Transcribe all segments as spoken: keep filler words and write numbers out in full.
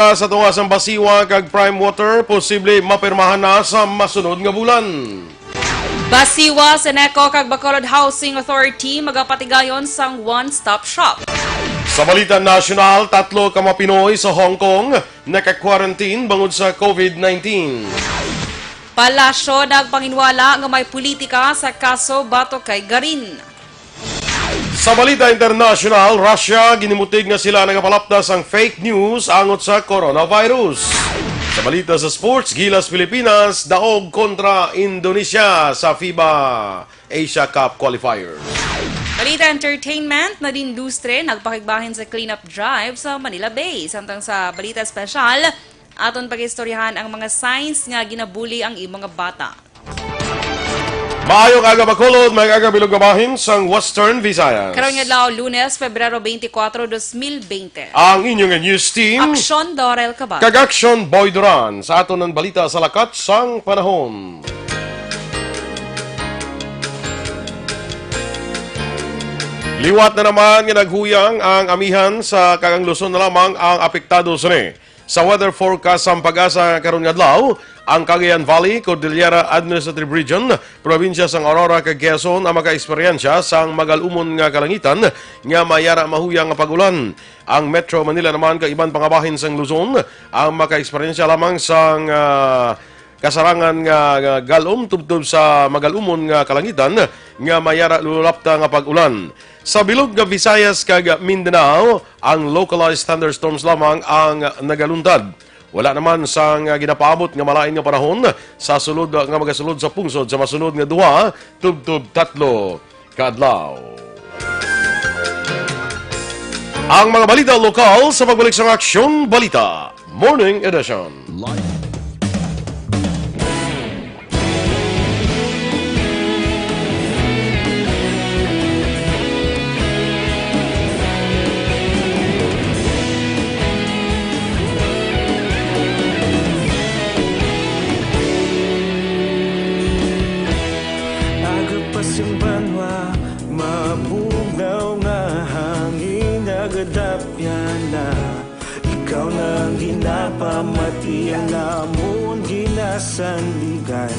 Sa tunga sang Basiwa kag Prime Water, posible mapirmahan na sa masunod nga bulan. Basiwa, Seneco kag Bacolod Housing Authority magapatigayon sang one-stop shop. Sa balita nasyonal, tatlo ka mga Pinoy sa Hong Kong naka-quarantine bangod sa covid nineteen. Palasyo nagpanginwala nga may politika sa kaso batok kay Garin. Sa balita internasyonal, Russia ginimutig nga sila nagapalapda sang fake news angot sa coronavirus. Sa balita sa sports, Gilas Pilipinas daog kontra Indonesia sa fiba Asia Cup qualifiers. Balita entertainment, Nadine Lustre nagpakigbahin sa cleanup drive sa Manila Bay. Samtang sa balita espesyal, aton pag-istoryahan ang mga signs nga ginabuli ang imong mga bata. Maayong aga, Bacolod, maayong aga, bilog nga bahin sang Western Visayas. Karong adlaw, Lunes, Pebrero twenty-four, twenty twenty. Ang inyong news team, Aksyon Dorel Cabal kag Aksyon Boy Duran, sa aton ang balita sa lakat sang panahon. Liwat na naman nga naghuyang ang amihan sa kag ang Luzon na lamang ang apektado sini. Sa weather forecast sang PAGASA karon nga adlaw, ang Cagayan Valley, Cordillera Administrative Region, probinsya sang Aurora kag Quezon ang makaeksperyensya sang magalumon nga kalangitan nga may ara mahuyang nga pag-ulan. Ang Metro Manila naman kag iban pa nga bahin sang Luzon ang makaeksperyensya lamang sang, ah, kasarangan nga, nga galom tubtob sa magalumon nga kalangitan nga may ara lulapta nga pag-ulan. Sa bilog nga Visayas kag Mindanao, ang localized thunderstorms lamang ang nagaluntad. Wala naman sang ginapaabot nga malain nga panahon sa sulod nga magasulod sa pungsod sa masunod nga duha tubtob tatlo ka adlaw. Ang mga balita lokal sa pagbalik sang Aksyon Balita Morning Edition. Aga pa sing banwa, mabugnaw nga hangin, nagadapyan na. Ikaw na ang ginapamati, ang amon ginasandigan.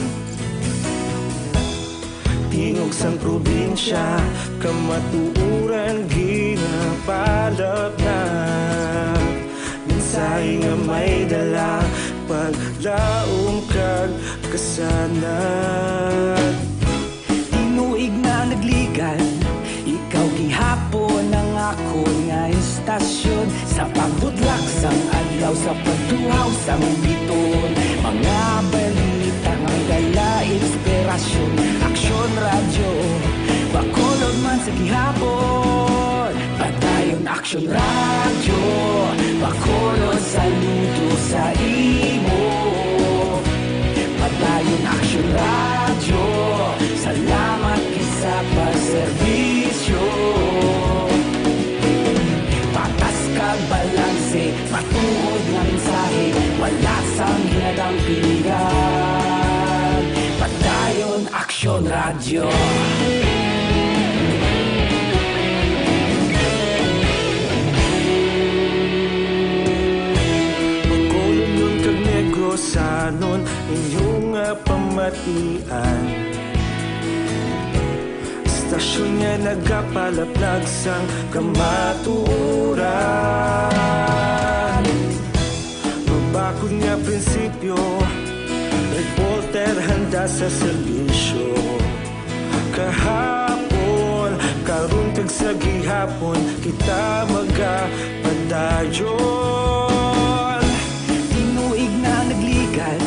Tingog sang probinsya, kamatuoran ginapalapnap. Mensahe nga may dala, paglaom kag kasanag. Tinuig na nagligad, ikaw gihapon ang akon nga istasyon. Sa pagbutlak sang adlaw, sa pagtuhaw sang bituon, mga balita nga may dala inspirasyon. Aksyon Radyo, Bacolod man sa gihapon. Padayon Aksyon Radyo, Bacolod, saludo sa imo. Padayon Aksyon Radyo, salamat gid sa pagserbisyo. Patas kag balanse, matuod nga mensahe, wala sang ginadampingan. Padayon Aksyon Radyo. Bacolodnon kag Negrosanon, inyo nga pamatian. Istasyon nga nagapalaplag sang kamatuoran. Mabakod nga prinsipyo, reporter handa sa serbisyo. Kahapon, karon kag sa gihapon, kita magapadayon. Tinuig na nagligad,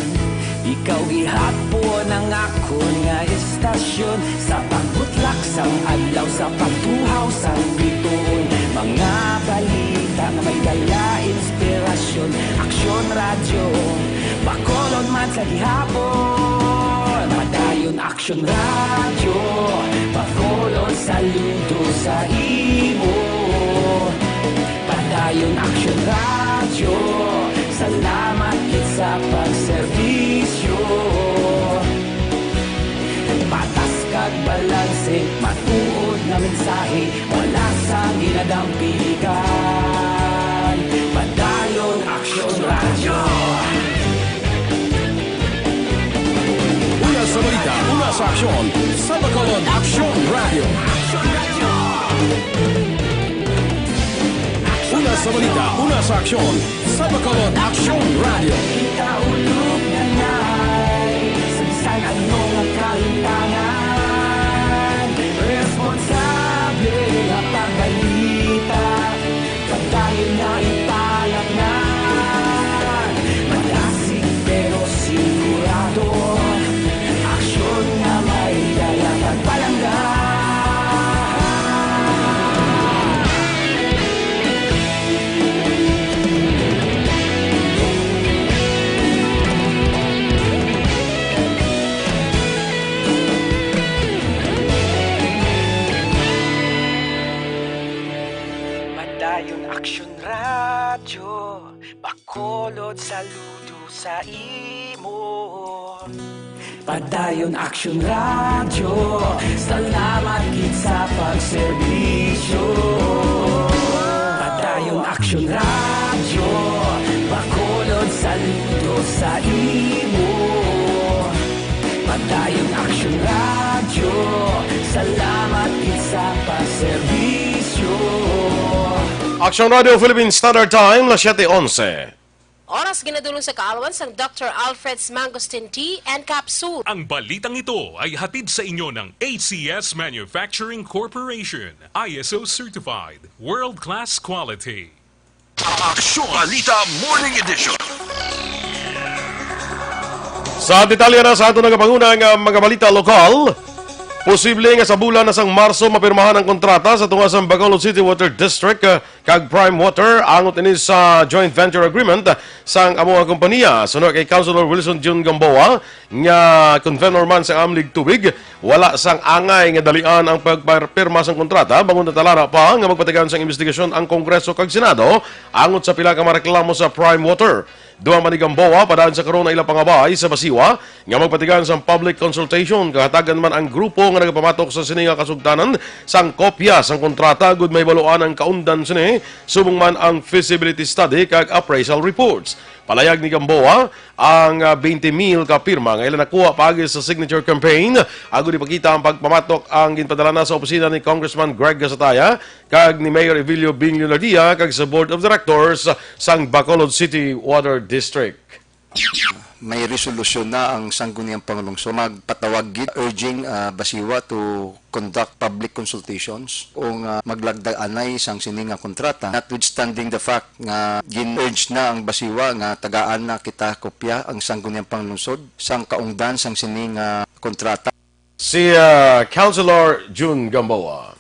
ikaw gihapon ang akon nga istasyon. Sa pagbutlak sang adlaw, sa pagtuhaw sang bituon, mga balita nga may dala inspirasyon. Aksyon Radyo, Bacolod man sa gihapon. Padayon Aksyon Radyo, Bacolod, saludo sa imo. Padayon Aksyon Radyo, salamat gid sa pagserbisyo. Patas kag balanse, matuod nga mensahe, wala sang ginadampigan. Padayon Aksyon Una sa balita, una sa aksyon, sa Bacolod Aksyon Radio. Una sa balita, una sa aksyon, sa Bacolod Aksyon Radio. Kaulog na na'y sabisan ano nga kahintangan. Responsable nga pagbalita, padayon na ipalatnan. Malasig pero sigurado, aksyon nga may dala pagpalangga. Padayon Aksyon Radyo, Bacolod, saludo sa imo. Padayon Aksyon Radyo, salamat gid sa pagserbisyo. Padayon Aksyon Radyo, Bacolod, saludo sa imo. Padayon Aksyon Radyo, salamat gid sa pagserbisyo. Aksyon Radio Philippine Standard Time, las siete onse. Oras ginadulong sa kaalwan sang Doctor Alfred's Mangosteen Tea and Capsule. Ang balitang ito ay hatid sa inyo ng A C S Manufacturing Corporation, I S O certified, world-class quality. Aksyon Balita Morning Edition. Sa detalye na sa aton nga panguna nga mga balita lokal, posible nga sa bulan na sang Marso mapirmahan ang kontrata sa tunga sang Bacolod City Water District, ah, kag Prime Water, angot ini sa joint venture agreement sang amo nga kompanya. Suno kay Councilor Wilson Jun Gamboa, nga convenor man sang Amlig Tubig, wala sang angay nga dalian ang pagpirma sang kontrata, bangod natalana pa nga magpatigayon sang imbestigasyon ang Kongreso kag Senado angot sa pila ka mga reklamo sa Prime Water. Dugang man ni Gamboa, padaan sa karon ang ilang pangabay sa Basiwa nga magpatigayon sang public consultation, kag hatagan man ang grupo nga nagapamatok sa sini nga kasugtanan sang kopya sang kontrata, agud mahibaluan ang kaundan sini, subong man ang feasibility study kag appraisal reports. Palayag ni Gamboa, ang, ah, twenty mil ka pirma nga ila nakuha paagi sa signature campaign, agud ipakita ang pagpamatok ang ginpadala na sa opisina ni Congressman Greg Gasataya kag ni Mayor Evilio Bing Leonardia kag sa Board of Directors sang Bacolod City Water District. May resolusyon na ang Sangguniang Panglungsod. Magpatawag gid, urging, ah, Basiwa to conduct public consultations o nga maglagda anay sang sini nga kontrata, notwithstanding the fact nga gin-urge na ang Basiwa nga tagaan na kita kopya ang Sangguniang Panglungsod sang kaungdan sang sini nga kontrata. Si, ah, Councilor Jun Gamboa.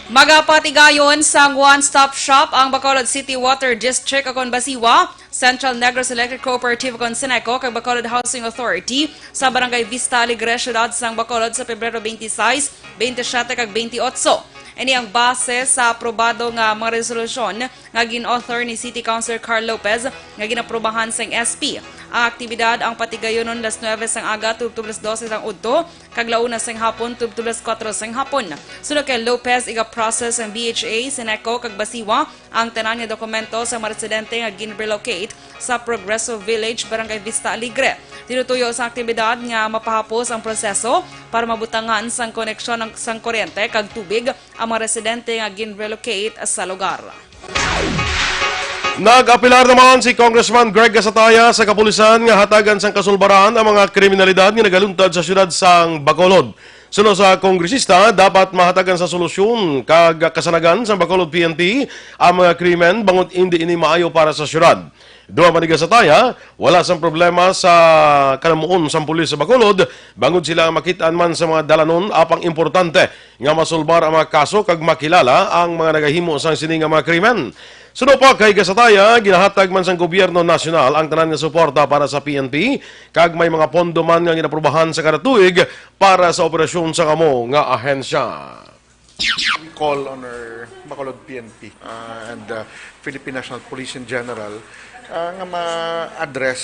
Magapatigayon sang one-stop shop ang Bacolod City Water District, ukon Basiwa, Central Negros Electric Cooperative, ukon Seneco, kag Bacolod Housing Authority sa Barangay Vista Alegre, siyudad sang Bacolod, sa Pebrero twenty-six, twenty-siyete, kag twenty-otso. Ini ang base sa aprobado nga mga resolusyon nga gin-author ni City Councilor Carl Lopez nga ginaprobahan sang S P. Ang aktibidad ang patigayonon las nuebe sang aga tubtob las dose sang udto, kag la una sang hapon tubtob las kuwatro sang hapon. Suno kay Lopez, iga-process sang B H A, Seneco, kag Basiwa ang tanan nga dokumento sa mga residente nga gin-relocate sa Progreso Village, Barangay Vista Alegre. Tinutuyo sa aktibidad nga mapahapos ang proseso para mabutangan sang koneksyon ng, sang kuryente kag tubig ang mga residente nga gin-relocate sa lugar. Nag-apelar naman si Congressman Greg Gasataya sa kapulisan nga hatagan sang kasulbaran ang mga kriminalidad nga nagaluntad sa siyudad sang Bacolod. Suno sa kongresista, dapat mahatagan sa solusyon kag kasanagan sang Bacolod P N P ang mga krimen, bangod indi ini maayo para sa siyudad. Dugang man ni Gasataya, wala sang problema sa kanamuon sang pulis sa Bacolod, bangod sila ang makit-an man sa mga dalanon, apang importante nga masulbar ang mga kaso kag makilala ang mga nagahimo sang sini nga mga krimen. Suno pa kay Gasataya, ginahatag man sang gobyerno nasyonal ang tanan nga suporta para sa P N P, kag may mga pondo man nga ginaprubahan sa kada tuig para sa operasyon sa kamo nga ahensya. We call on our Bacolod P N P, uh, and, uh, Philippine National Police in general, uh, nga ma-address,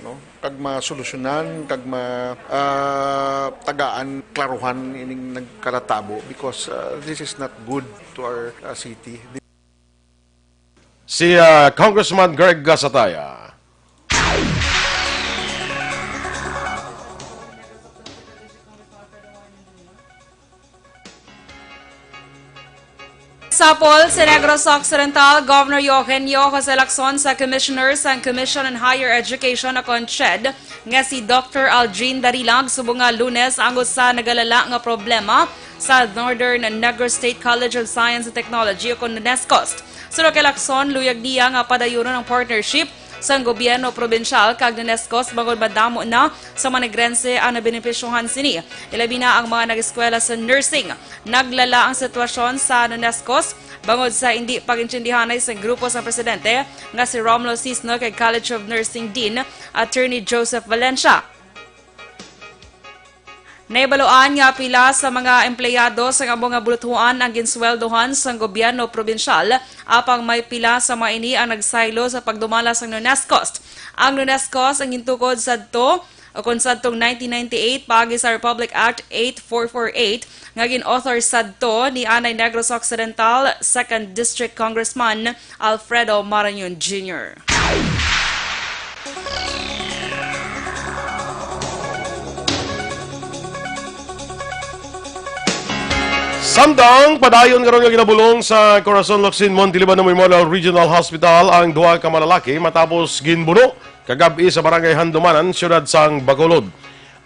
no, kag masolusyonan, kag ma-, uh, tagaan klaruhan ining nagkalatabo, because, uh, this is not good to our, uh, city. Si, ah, Congressman Greg Gasataya. Sapol, si Negros Occidental Governor Eugenio Jose Lacson sa Commissioner sang Commission on Higher Education o kon CHED nga si Doctor Algene Darilag subong nga Lunes ang usa nagalala nga problema sa Northern Negros State College of Science and Technology o kon NESCOST. Suno kay Lacson, luyag niya nga padayunon ang partnership sang gobyerno probinsyal kag NESCOST bangod madamo na sa mga Negrense ang nabenepisyohan sini, ilabi na ang mga nag-eskwela sa nursing. Naglala ang sitwasyon sa NESCOST bangod sa hindi pag-intindihanay sa grupo sa presidente nga si Romulo Sisno kay College of Nursing Dean Attorney Joseph Valencia. Nahibaluan nga pila sa mga empleyado sang amo nga bulutuan ang ginsweldohan sang gobyerno probinsyal, apang may pila sa mga ini ang nagsaylo sa pagdumala sang NESCOST. Ang NESCOST ang gintukod sadto o kon sadtong nineteen ninety-eight paagi sa Republic Act eight four four eight nga gin-author sadto ni anay Negros Occidental Second District Congressman Alfredo Marañon Junior. Samtang padayon karon nga ginabulong sa Corazon Locsin Montiliban Memorial Regional Hospital ang duha ka malalaki matapos ginbuno kagab-i sa Barangay Handumanan, siyudad sang Bacolod.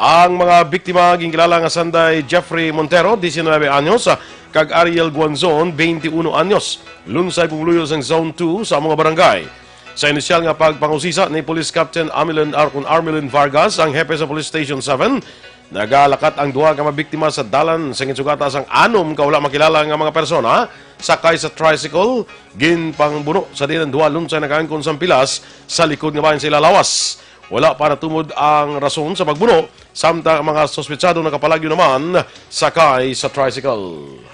Ang mga biktima ginkilala nga sanday Jeffrey Montero, diecinuebe anyos, kag Ariel Guanzon, veintiuno anyos, lunsay pumuluyo sang Zone two sa amo nga barangay. Sa inisyal nga pagpangusisa ni Police Captain Amilin Arcon Armelin Vargas, ang hepe sa Police Station seven, nagalakat ang duha ka mga biktima sa dalan sa ginsugata sang anom ka wala makilala nga mga persona sakay sa tricycle. Ginpangbuno sa diin ang duha lunsay nakaangkon sang pilas sa likod nga bahin sa ila lawas. Wala pa natumod ang rason sa pagbuno, samtang ang mga suspetsado nakapalagyo naman sakay sa tricycle.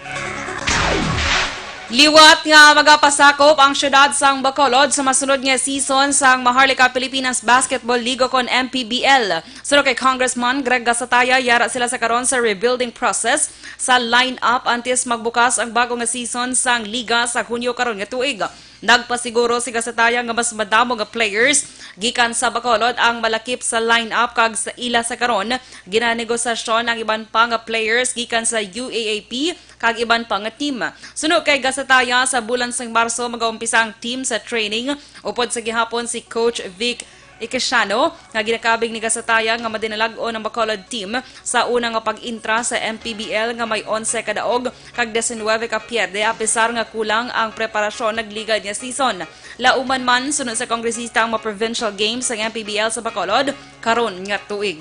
Liwat nga magapasakop ang siyudad sang Bacolod sa masunod nga season sang Maharlika Pilipinas Basketball League o kon M P B L. Suno kay Congressman Greg Gasataya, yara sila sa karon sa rebuilding process sa lineup antes magbukas ang bago nga season sang liga sa Hunyo karon nga tuig. Nagpasiguro si Gasataya nga mas madamo nga players gikan sa Bacolod ang malakip sa lineup, kag sa ila sa karon, ginanegosasyon ang iban pa nga players gikan sa U A A P kag iban pa nga team. Suno kay Gasataya, sa bulan sang Marso magaumpisa ang team sa training, upod sa gihapon si Coach Vic Ikesiano, nga ginakabig ni Gasataya nga madinalag-on ang Bacolod team sa una nga pag-intra sa M P B L nga may onse ka daog kag diecinuebe ka pierde, apisar nga kulang ang preparasyon nagligad nga season. Lauman man, suno sa kongresista, ang mga provincial games sang M P B L sa Bacolod karon nga tuig.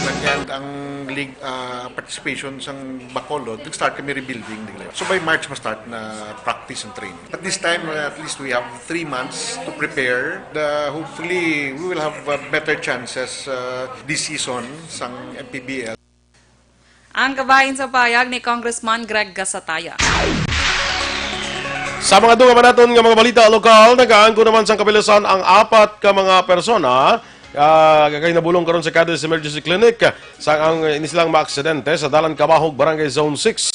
Nag-end ang league, ah, participation sang Bacolod, nag-start kami rebuilding. So by March, ma-start na practice and training. But this time, uh, at least we have three months to prepare. The, hopefully, we will have, uh, better chances, uh, this season sang M P B L. Ang kabahin sa payag ni Congressman Greg Gasataya. Sa mga dugang naton nga mga balita lokal, nagaangkon naman sang kapilasan ang apat ka mga persona, ah, kay nabulong karon sa Cadiz Emergency Clinic sa ang ini silang maaksidente sa Dalan Kabahog, Barangay Zone six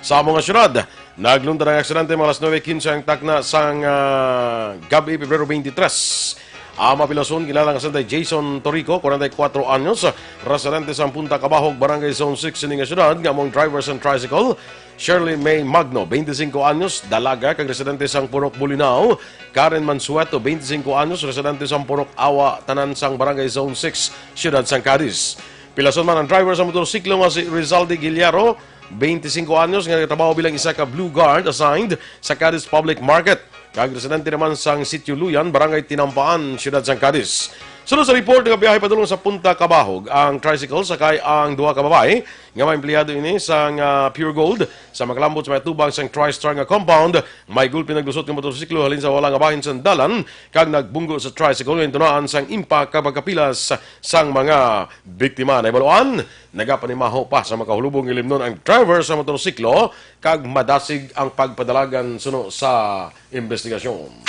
sa amo nga syudad. Nagluntad ang aksidente mga alas nuebe quince ang takna sang, ah, gab-i, Pebrero twenty-three. Ang mapilason, kilala nga sanday Jason Torico, kwarenta y kuatro anyos, residente sang Punta Kabahog, Barangay Zone six sini nga syudad, nga among driver sang tricycle, Shirley May Magno, twenty-cinco anyos, dalaga kag residente sang Purok Bulinaw, Karen Mansueto, twenty-cinco anyos, residente sang Purok Awa, tanan sang Barangay Zone six, syudad sang Cadiz. Pilason man ang driver sa motorsiklo nga si Rizaldi Guillermo, twenty-cinco anyos, nga nagtrabaho bilang isa ka Blue Guard assigned sa Cadiz Public Market, kag residente naman sang Sitio Luyan, Barangay Tinampaan, Siyudad sang Cadiz. Sunod sa report nga biyahe padulong sa Punta Kabahog ang tricycle, sakay ang duha ka babayi nga mga empleyado ini sang, ah, Pure Gold. Sa makalambot sa may atubang sang TriStar nga compound, may gulpi naglusot nga motorsiklo halin sa wala nga bahin sang dalan kag nagbunggo sa tricycle nga intunaan sang impact kag pagkapilas sang mga biktima. Nahibaluan, nagapanimaho pa sa makahulubong ilimnon ang driver sa motorsiklo kag madasig ang pagpadalagan suno sa investigasyon.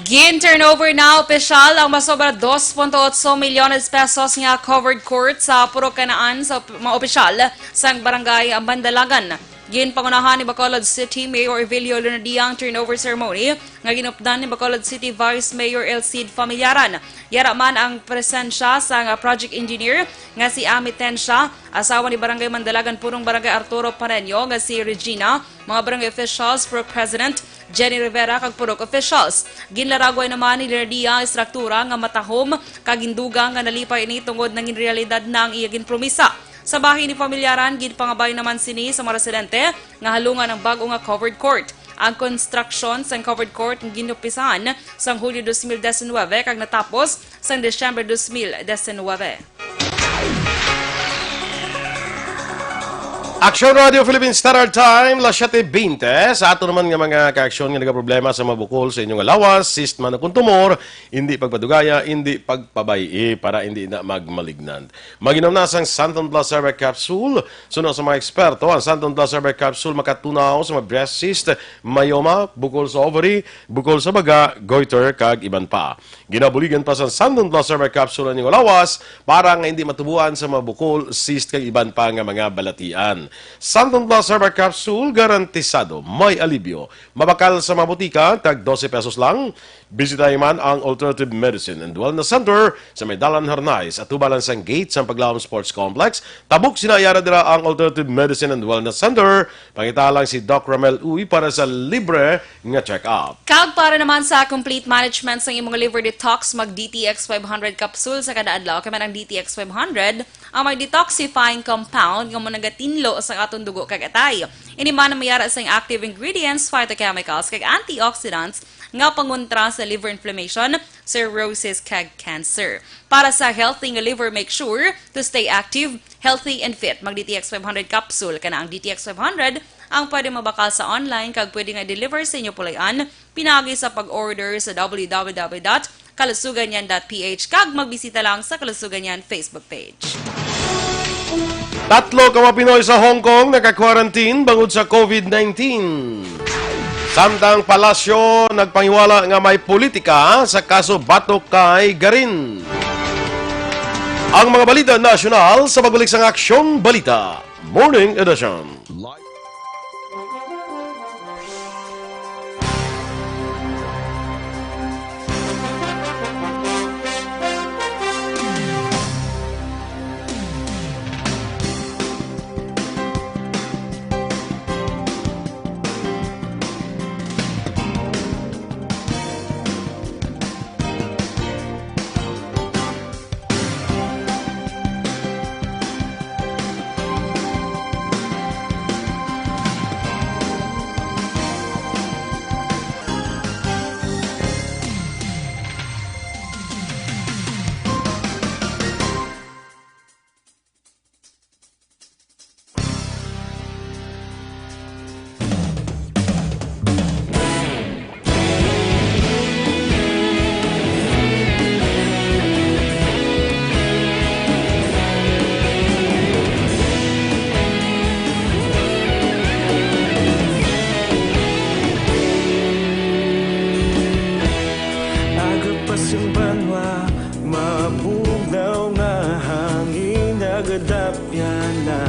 Gin-turnover na opisyal ang masobra dos punto otso milyones pesos nga covered court sa Purok Canaan sa op-, mga opisyal sang Barangay Mandalagan. Ginpangunahan ni Bacolod City Mayor Evelio Leonardia ang turnover ceremony nga ginupdan ni Bacolod City Vice Mayor Elcid Familiaran. Yara man ang presensya sang project engineer nga si Ami Tensha, asawa ni Barangay Mandalagan Punong Barangay Arturo Pareño nga si Regina, mga barangay officials, Pro President Jenny Rivera, kag purok officials. Ginlaragway naman ni Leonardia ang estruktura nga matahom kag gindugang nga nalipay ini tungod nangin realidad na ang iya ginpromisa. Sa bahin ni Familiaran, ginpangabay naman sini sa mga residente nga halungan ang bag-o nga covered court. Ang konstruksyon sang covered court ginumpisahan sang Hulyo dos mil diecinuebe kag natapos sang Disyembre dos mil diecinuebe. Aksyon Radio Philippine Standard Time, las siete veinte. Sa ato naman nga mga kaaksyon nga nagaproblema sa mga bukol sa inyong lawas, cyst man o kung tumor, hindi pagpadugaya, hindi pagpabay-i para hindi na magmalignant. Mag-inom na sang Santon Plus Herbal Capsule. Suno sa mga eksperto, ang Santon Plus Herbal Capsule makatunaw sa mga breast cyst, myoma, bukol sa ovary, bukol sa baga, goiter, kag iban pa. Ginabuligan pa sang Santon Plus Herbal Capsule ang inyong lawas para nga hindi matubuan sa mga bukol, cyst, kag iban pa nga mga balatian. Santon Plus Herbal Capsule, garantisado may alibyo. Mabakal sa mga butika, tag dose pesos lang. Bisitahi man ang Alternative Medicine and Wellness Center sa may Dalan Harnais, atubalan sang gate sang Paglaom Sports Complex. Tabok sina yara dira ang Alternative Medicine and Wellness Center. Pangita lang si Doc Ramel Uy para sa libre nga check-up. Kag para naman sa complete management sang imong liver detox, mag D T X five hundred capsule sa kada adlaw. Kay man ang D T X five hundred ang may detoxifying compound nga managatinlo sa aton dugo kag atay. Ini man ang mayara sang active ingredients, phytochemicals, kag antioxidants nga pangontra sa liver inflammation, cirrhosis, kag cancer. Para sa healthy nga liver, make sure to stay active, healthy, and fit. Mag D T X five hundred capsule ka na. Ang D T X five hundred ang pwede mabakal sa online kag pwede nga i-deliver sa inyo pulay-an pinagi sa pag-order sa w w w dot kalusugan yan dot p h kag magbisita lang sa Kalusugan Yan Facebook page. Tatlo ka mga Pinoy sa Hong Kong naka-quarantine bangod sa covid nineteen. Samtang Palasyo nagpangiwala nga may politika sa kaso batok kay Garin. Ang mga balita nasyonal sa pagbalik sang Aksyong Balita Morning Edition. Agapas ang banwa, mabugnaw nga hangin, nagadapyan na.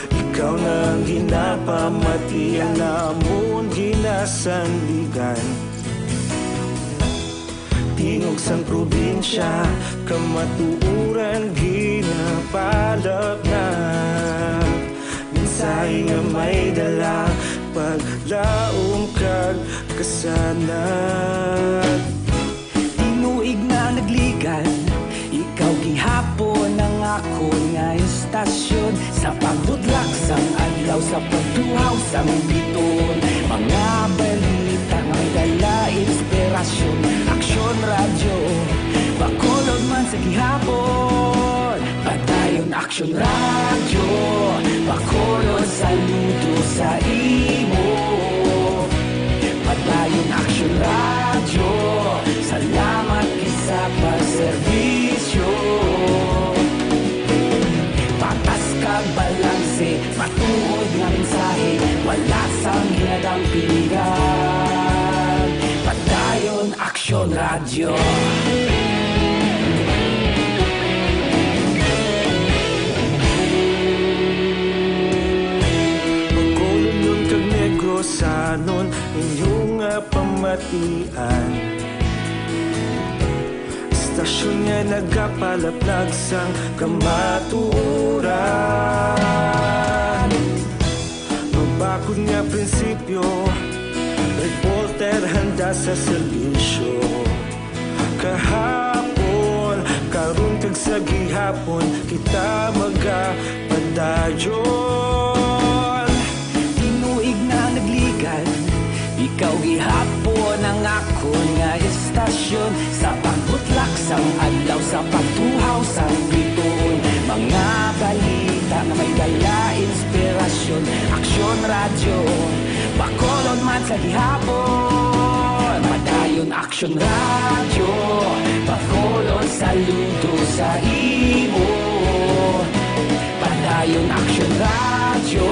Ikaw na ang ginapamati, ang namon ginasandigan. Tingog sang probinsya, kamatuoran ginapalapnap. Mensahe nga may dala, paglaom kag kasanag. Tinuig na nagligan, ikaw gihapon ang akon nga istasyon. Sa pagbutlak sang adlaw, sa pagtuhaw sang biton, mga balita nga may dala inspirasyon. Aksyon Radyo, Bacolod man sa gihapon. Padayon Aksyon Radyo, Bacolod, saludo sa imo. Padayon Aksyon Radyo, salamat gid sa pagserbisyo. Patas kag balanse, matuod nga mensahe, wala sang ginadampingan. Padayon Aksyon Radyo. Bacolod Anon inyo nga pamatian, istasyon nga nagapalaplag sang kamatuoran. Mabakod nga prinsipyo, reporter handa sa serbisyo. Kahapon, karon kag sa gihapon, kita magapadayon. Tinuig na nagligan, ikaw gihapon ang akon nga istasyon. Sa pagbutlak sang adlaw, sa pagtuhaw sang bituon, mga balita nga may dala inspirasyon. Aksyon Radyo, Bacolod man sa gihapon. Padayon Aksyon Radyo, Bacolod, saludo sa imo. Padayon Aksyon Radyo,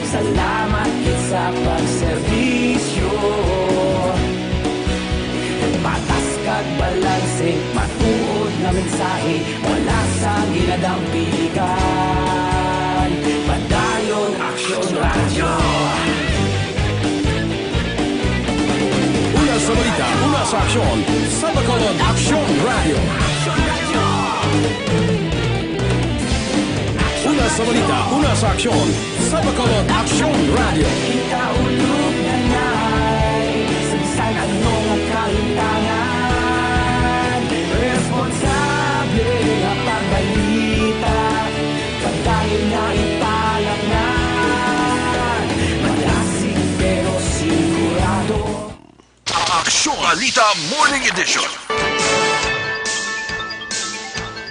salamat gid sa pagserbisyo. Patas kag balanse, matuod nga mensahe, wala sang ginadampiligan. Padayon Aksyon Radyo. Una sa balita, una sa aksyon, sa Bacolod Aksyon Radyo. Una sa balita, una sa aksyon, sa Bacolod Aksyon Radyo. Kita ulog nanay, sa bisan ano nga kalimtangan, responsable nga pagbalita. Padayon nga ipalapngan, malasig pero sigurado. Aksyon Balita Morning Edition.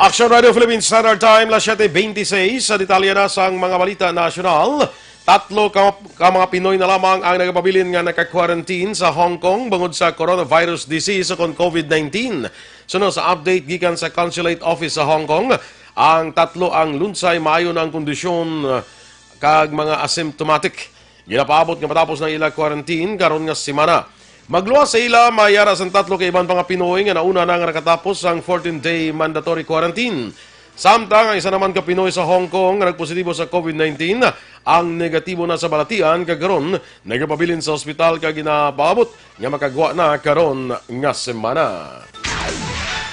Aksyon Radio Philippine Standard Time, las siete veintiséis. Sa detalye na sang mga balita nasyonal, tatlo ka, ka mga Pinoy na lamang ang nagapabilin nga naka-quarantine sa Hong Kong bangod sa coronavirus disease o kon COVID nineteen. Suno sa update gikan sa consulate office sa Hong Kong, ang tatlo ang lunsay maayo na ang kondisyon, uh, kag mga asymptomatic. Ginapaabot nga matapos na ila quarantine karon nga semana. Magluwas sa ila, may ara sang tatlo ka iban pa nga Pinoy nga nauna na nga nakatapos ang fourteen-day mandatory quarantine. Samtang ang isa naman ka Pinoy sa Hong Kong nga nagpositibo sa COVID nineteen, ang negatibo na sa balatian, kag karon nagapabilin sa ospital kag ginapaabot nga makagwa na karon nga semana.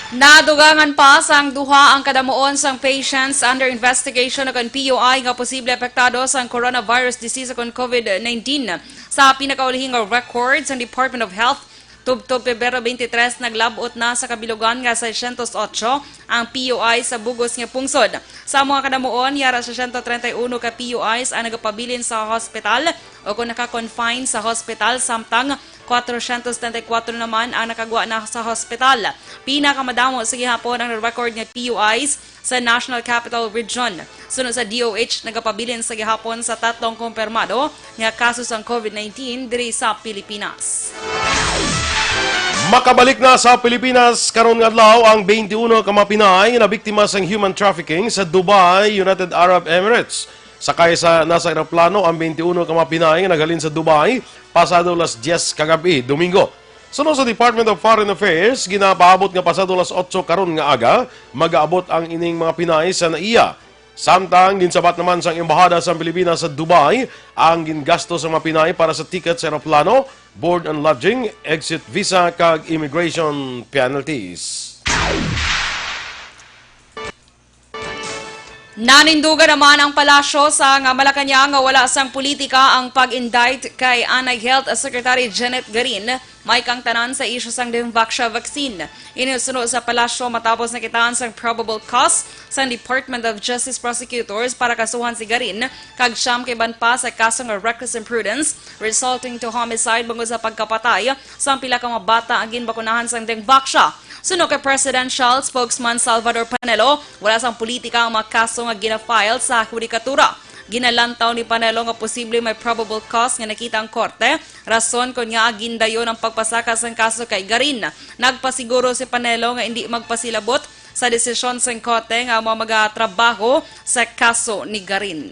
Nadugangan pa sang duha ang kadamuon sang patients under investigation o kon P U I nga posible apektado sang coronavirus disease o kon COVID nineteen. Sa pinakaulihing record sang Department of Health, tubtob Pebrero twenty-three, naglab-ot na sa kabilugan nga seiscientos ocho ang P U I sa bug-os nga pungsod. Sa mga kadamuon, yara seiscientos treinta y uno ka P U Is ang nagapabilin sa hospital o kon naka-confine sa hospital, samtang Kwatrocientos setenta y kuwatro naman ang nakagwa na sa hospital. Pinakamadamo sa gihapon ang na-record nga P U Is sa National Capital Region. Suno sa D O H, nagapabilin sa gihapon sa tatlong kumpirmado nga kaso sang COVID nineteen diri sa Pilipinas. Makabalik na sa Pilipinas karon nga adlaw ang twenty-uno ka mga Pinay nga nabiktima sang human trafficking sa Dubai, United Arab Emirates. Sakay sa, na sa eroplano ang twenty-uno ka mga Pinay nga naghalin sa Dubai pasado las dyes kagab-i, Domingo. Suno sa Department of Foreign Affairs, ginapaabot nga pasado las otso karon nga aga, magaabot ang ining mga Pinay sa NAIA. Samtang ginsabat naman sang Embahada sang Pilipinas sa Dubai ang gingasto sa mga Pinay para sa ticket sa eroplano, board and lodging, exit visa, kag immigration penalties. Nanindugan naman ang palasyo sa nga Malacañang nga wala sang politika ang pag-indict kay anay Health Secretary Janet Garin, may kangtanan sa isyu sang Dengvaxia vaccine. Ini suno sa palasyo matapos nakitaan sang probable cause sang Department of Justice prosecutors para kasuhan si Garin kag siyam ka iban pa sa kaso nga reckless imprudence resulting to homicide bangod sa pagkapatay sang pila ka mga bata nga ginbakunahan sang Dengvaxia. Suno kay Presidential Spokesman Salvador Panelo, wala sang politika ang mga kaso nga gina-file sa hudikatura. Ginalantaw ni Panelo nga posible may probable cause nga nakita ang korte, rason kon ngaa gindayon ang pagpasaka sang kaso kay Garin. Nagpasiguro si Panelo nga indi magpasilabot sa desisyon sang korte nga amo ang magatrabaho sa kaso ni Garin.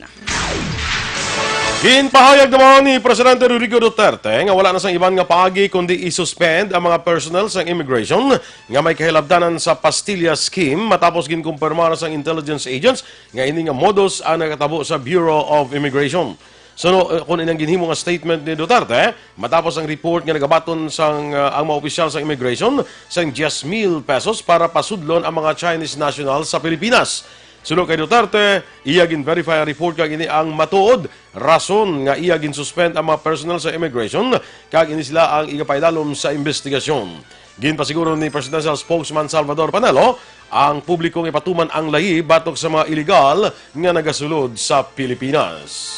Ginpahayag naman ni Presidente Rodrigo Duterte nga wala na sang iban nga paagi kundi i-suspend ang mga personnel sang immigration nga may kahilabtanan sa Pastilla Scheme matapos ginkumpirma na sang intelligence agents nga ini nga modus ang nakatabo sa Bureau of Immigration. Suno, eh, kon inang ginhimo nga statement ni Duterte, matapos ang report nga nagabaton sang, ah, ang mga opisyal sa immigration sang diyes mil pesos para pasudlon ang mga Chinese national sa Pilipinas. Suno kay Duterte, iya gin-verify ang report kag ini ang matuod rason nga iya gin-suspend ang mga personnel sa immigration kag ini sila ang igapaidalom sa investigasyon. Ginpasiguro ni Presidential Spokesman Salvador Panelo ang publiko nga ipatuman ang layi batok sa mga iligal nga nagasulod sa Pilipinas.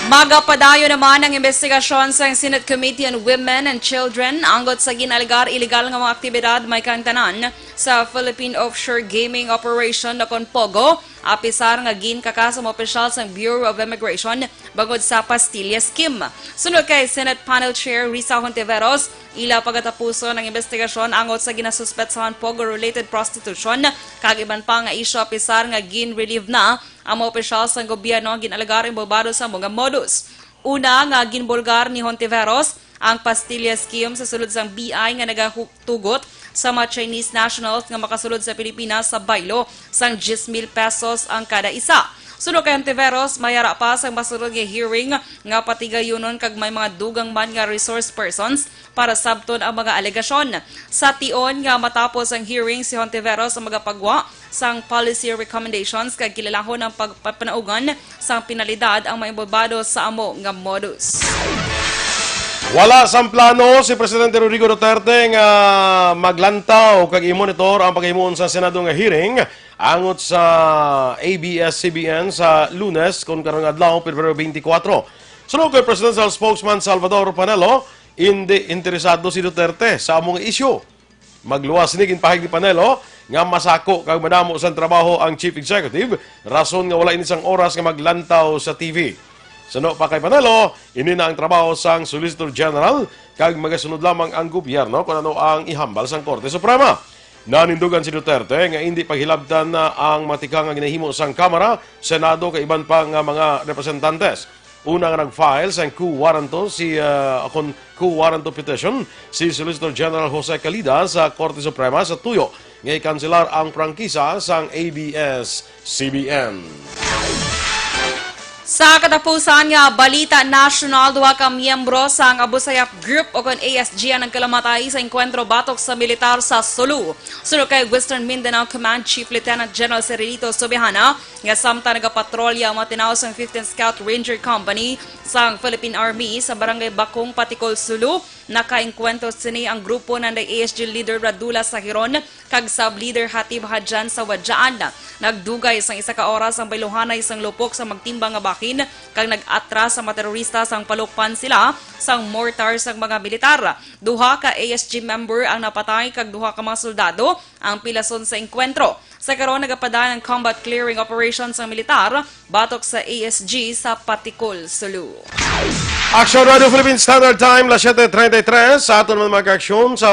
Magapadayon naman ang investigasyon sa Senate Committee on Women and Children angot sa gin-alegar iligal nga mga aktibidad may kaangtanan sa Philippine Offshore Gaming Operation, o kon POGO, apisar nga ginkakas ang mga opisyal sang Bureau of Immigration bangod sa Pastilla Scheme. Sunod kay Senate Panel Chair Risa Hontiveros, ila pagatapuson ang investigasyon angot sa ginasuspetsahan POGO-related prostitution kag iban pa nga isyu, apisar nga gin-relieve na ang mga opisyal sang gobyerno nga gin-alegar inbolbado sa mga modus. Una nga ginbulgar ni Hontiveros ang Pastilla Scheme sa sulod sang B I nga nagatugot sa mga Chinese nationals nga makasulod sa Pilipinas sa baylo sang diyes mil pesos ang kada isa. Suno kay Hontiveros, may ara pa sang masunod nga hearing nga patigayunon kag may mga dugang man nga resource persons para sabton ang mga alegasyon. Sa tion nga matapos ang hearing, si Hontiveros ang magapagwa sang policy recommendations kag kilalahon ang pagpapanaugan sang penalidad ang mga inbolbado sa amo nga modus. Wala sang plano si Presidente Rodrigo Duterte nga maglantaw kag i-monitor ang paghimuon sa Senado nga hearing angot sa A B S C B N sa Lunes, kon karon nga adlaw, Pebrero twenty-four. Suno kay Presidential Spokesman Salvador Panelo, hindi interesado si Duterte sa amo nga isyu. Magluwas sini, ginpahayag ni Panelo nga masako kag madamo sang trabaho ang Chief Executive, rason nga wala ini sang oras nga maglantaw sa T V. Suno pa kay Panelo, ini na ang trabaho sang Solicitor General kag magasunod lamang ang gobyerno kon ano ang ihambal sang Korte Suprema. Nanindugan si Duterte nga indi paghilabtan na ang matika nga ginahimo sang Kamara, Senado kag iban pa nga mga representantes. Una nga nag-file sang quo warranto si, ah, kon quo warranto petition si Solicitor General Jose Calida sa Korte Suprema sa tuyo nga ikanselar ang prangkisa sang A B S C B N. Sa katapusan nga balita nasyonal, duha ka miyembro sang Abu Sayyaf Group, o kon A S G, ang nagkalamatay sa engkwentro batok sa militar sa Sulu. Suno kay Western Mindanao Command Chief Lieutenant General Cirilito Subihana, nga samtang nagapatrolya ang mga tinawo sang fifteenth Scout Ranger Company sang Philippine Army sa Barangay Bakong, Paticol, Sulu, nakaengkwentro sini ang grupo nanday A S G Leader Radula Sahiron kag Sub Leader Hatib Hadjan sa Wadiaan. Nagdugay sang isa ka oras ang bayluhanay sang lupok sa magtimbang nga bahin kag nag-atras ang mga terorista sang palukpan sila sang mortar sang mga militar. Duha ka A S G member ang napatay kag duha ka mga soldado ang pilason sa engkwentro. Sa karon, nagapadayon ang combat clearing operation sang militar batok sa A S G sa Paticol, Sulu. Action Radio Philippine Standard Time, las siete treinta y tres. Sa aton man mga ka-aksyon, sa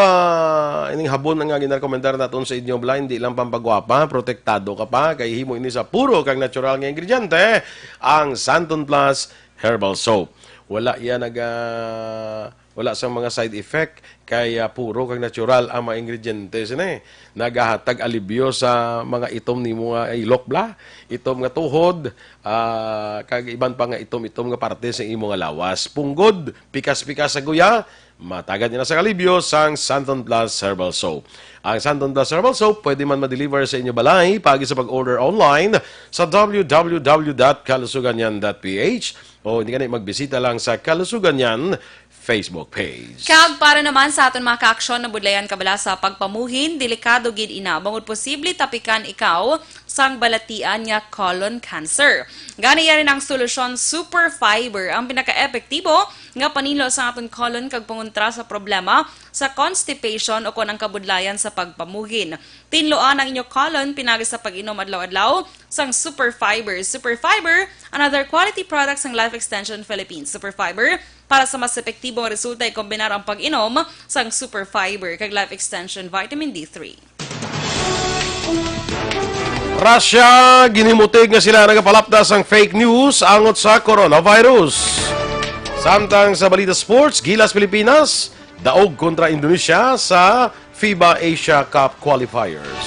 ining habon nga ginarekomendar naton sa inyo, bala, hindi lang pampagwapa, protektado ka pa, kay himo ini sa puro kag natural nga ingrediente, ang Santon Plus Herbal Soap. Wala iya naga-, wala sang mga side effect, kay, ah, puro kag natural ang mga ingrediente sini. Nagahatag alibyo sa mga itom nimo nga ilok, bala, itom nga tuhod, ah, kag iban pa nga itom-itom nga parte sa imo nga lawas. Punggod, pikas-pikas sa guya, matagad niya sa alibyo sang Santon Plus Herbal Soap. Ang Santon Plus Herbal Soap pwede man ma-deliver sa inyo balay paagi sa pag-order online sa w w w dot kalusuganyan dot p h, o hindi ka na magbisita lang sa Kalusuganyan Facebook page. Kag para naman sa aton mga ka-aksyon, nabudlayan ka bala sa pagpamuhin, delikado gid ina, bangod posible tapikan ikaw sang balatian nga colon cancer. Gani, yari na ang solusyon, Super Fiber, ang pinaka-epektibo nga paninlo sa aton colon kag pangontra sa problema sa constipation o kon ang kabudlayan sa pagpamuhin. Tinloan ang inyo colon pinagi sa pag-inom adlaw-adlaw sang Super Fiber. Super Fiber, another quality product sang Life Extension Philippines. Super Fiber, para sa mas epektibong resulta, ikombinar ang pag-inom sang Super Fiber kag Life Extension Vitamin D three. Russia, ginimutig nga sila nagapalapda sang fake news angot sa coronavirus. Samtang sa balita sports, Gilas Pilipinas, daog kontra Indonesia sa FIBA Asia Cup qualifiers.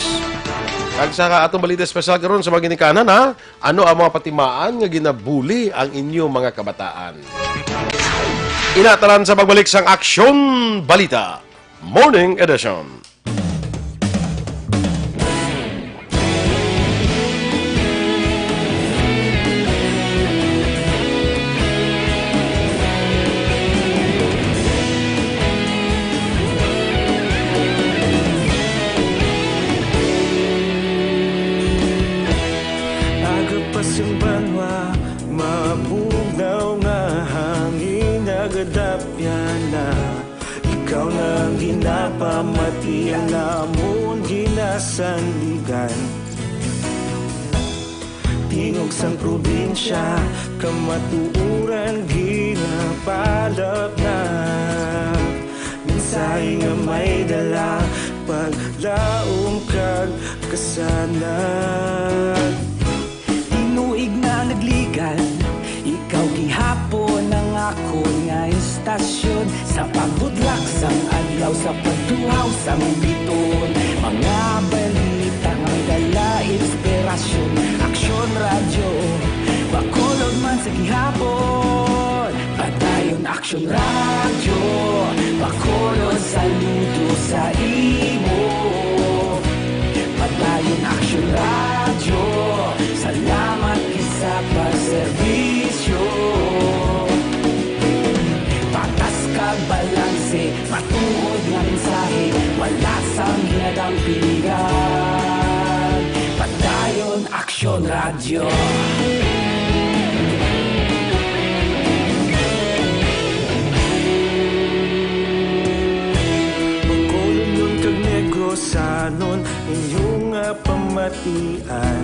Kag sa atong balita espesyal karon sa mga ginikanan, ha? Ano ang mga patimaan nga ginabuli ang inyo mga kabataan? Ina tanan sa pagbalik sang Aksyon Balita Morning Edition. Aga pa sing banwa, mabugnaw nga hangin, nagadapyan na. Ikaw na ang ginapamati, ang amon ginasandigan. Tingog sang probinsya, kamatuoran ginapalapnap. Mensahe nga may dala, paglaom kag kasanag. Tinuig na nagligan, ikaw gihapon ang akon nga istasyon. Sa pagbudlak sang adlaw, sa pagtuhaw sang bituon, mga balita nga may dala inspirasyon. Aksyon Radyo, Bacolod man sa gihapon. Padayon Aksyon Radyo, Bacolod, saludo sa imo. Padayon Aksyon Radyo, salamat gid sa pagserbisyo. Patas kag balanse, matuod nga mensahe, wala sang ginadampigan. Padayon Aksyon Radyo. Bacolodnon kag Negrosanon, inyo nga pamatian.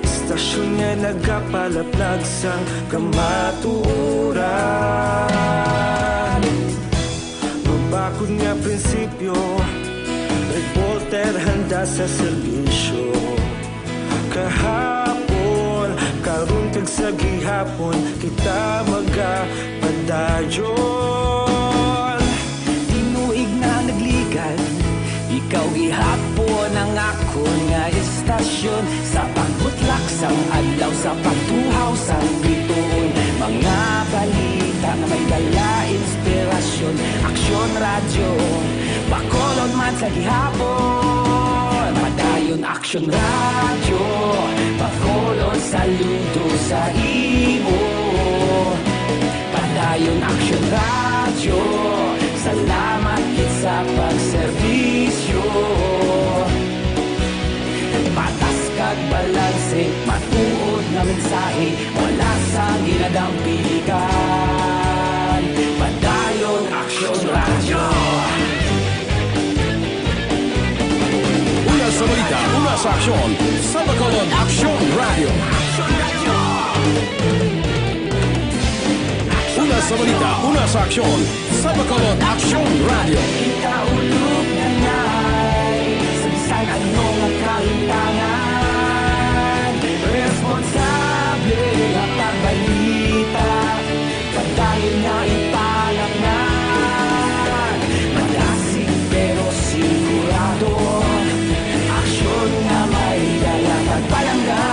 Istasyon nga nagapalaplag sang kamatuoran. Mabakod nga prinsipyo, reporter handa sa serbisyo. Kahapon, karon kag sa gihapon, kita magapadayon. Tinuig na nagligan, ikaw gihapon ang akon nga istasyon. Sa pagbutlak sang adlaw, sa pagtuhaw sang bituon, mga balita nga may dala inspirasyon. Aksyon Radyo, Bacolod man sa gihapon. Padayon Aksyon Radyo, Bacolod, saludo sa imo. Padayon Aksyon Radyo, salamat gid sa pagserbisyo. Patas kag balanse, matuod nga mensahe, wala sang ginadampigan. Padayon Aksyon Radyo. Una sa balita, una sa aksyon, sa Bacolod Aksyon Radyo. Una sa balita, una sa aksyon, sa Bacolod Aksyon Radyo. Kita ulog na ngay, sa bisan ano nga kahintangan, responsable nga pagbalita. Padayon nga ipalapngan, madasig pero sigurado, aksyon nga may dala kag palangga.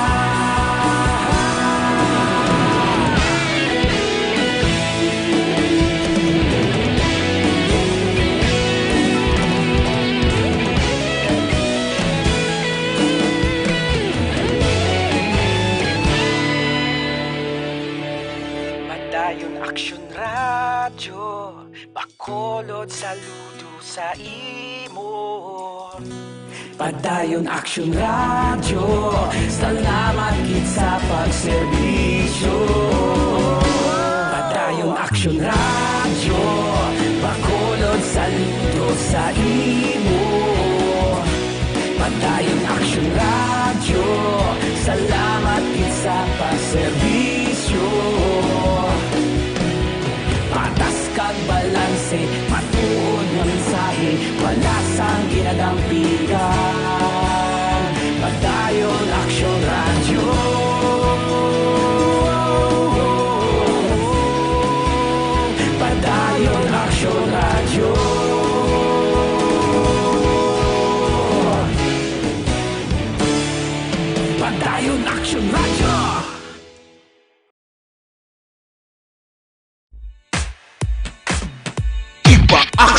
Padayon Aksyon Radyo, Bacolod, saludo sa imo. Padayon Aksyon Radyo, salamat gid sa pagserbisyo. Padayon Aksyon Radyo, Bacolod, saludo sa imo. Padayon Aksyon Radyo, salamat gid sa pagserbisyo. Patas kag balanse, matuod nga mensahe, wala sang ginadampigan. Padayon Aksyon Radyo. Padayon Aksyon Radyo.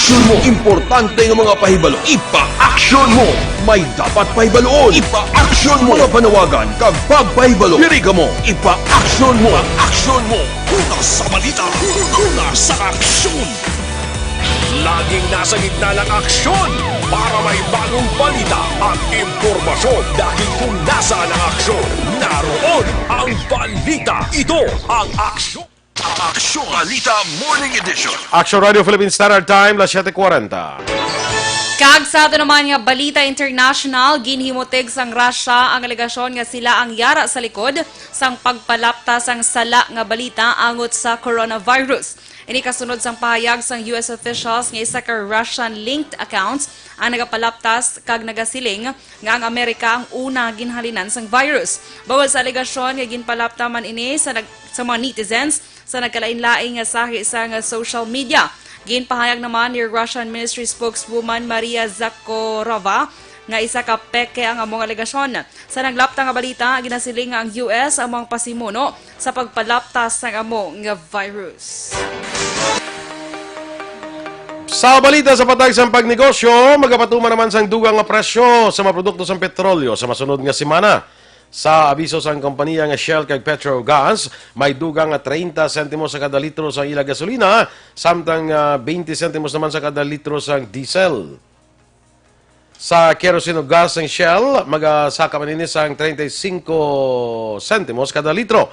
Aksyon mo. Importante nga mga pahibalo, ipa-aksyon mo. May dapat pahibaluon, ipa-aksyon mo. Mga panawagan kag pagpahibalo, diri kamo, ipa-aksyon mo. Ipa-aksyon mo. Una sa balita, una sa aksyon. Laging nasa gitna ng aksyon para may bagong balita at impormasyon. Dahil kung nasaan ang aksyon, naroon ang balita. Ito ang aksyon. Aksyon Balita Morning Edition. Action Radio Philippine Standard Time, las siete cuarenta. Kag sa ato naman nga balita international, ginhimutig sang Russia ang alegasyon nga sila ang yara sa likod sang pagpalapta sang sala nga balita angot sa coronavirus. Ini kasunod sang pahayag sang U S officials nga isa ka Russian-linked accounts ang nagapalaptas kag nagasiling nga ang Amerika ang una ginhalinan sang virus. Bawal sa alegasyon nga ginpalapta man ini sa nag-, sa mga netizens sa nagkalain-lain nga sahi sang social media. Ginpahayag naman ni Russian Ministry spokeswoman Maria Zakharova nga isa ka peke ang among alegasyon. Sa naglapta nga balita, ginasiling nga ang U S amo ang pasimuno sa pagpalaptas sang amo nga virus. Sa balita sa patag sang pagnegosyo, magapatuman naman sang dugang nga presyo sa mga produkto sang petrolyo sa masunod nga semana. Sa abiso sang kompanya nga Shell kag Petrogas, may dugang nga treinta sentimos sa kada litro sa ila gasolina, samtang, ah, twenty sentimos naman sa kada litro sang diesel. Sa kerosene ug gas sang Shell, magasaka man ini sang treinta y cinco sentimos kada litro.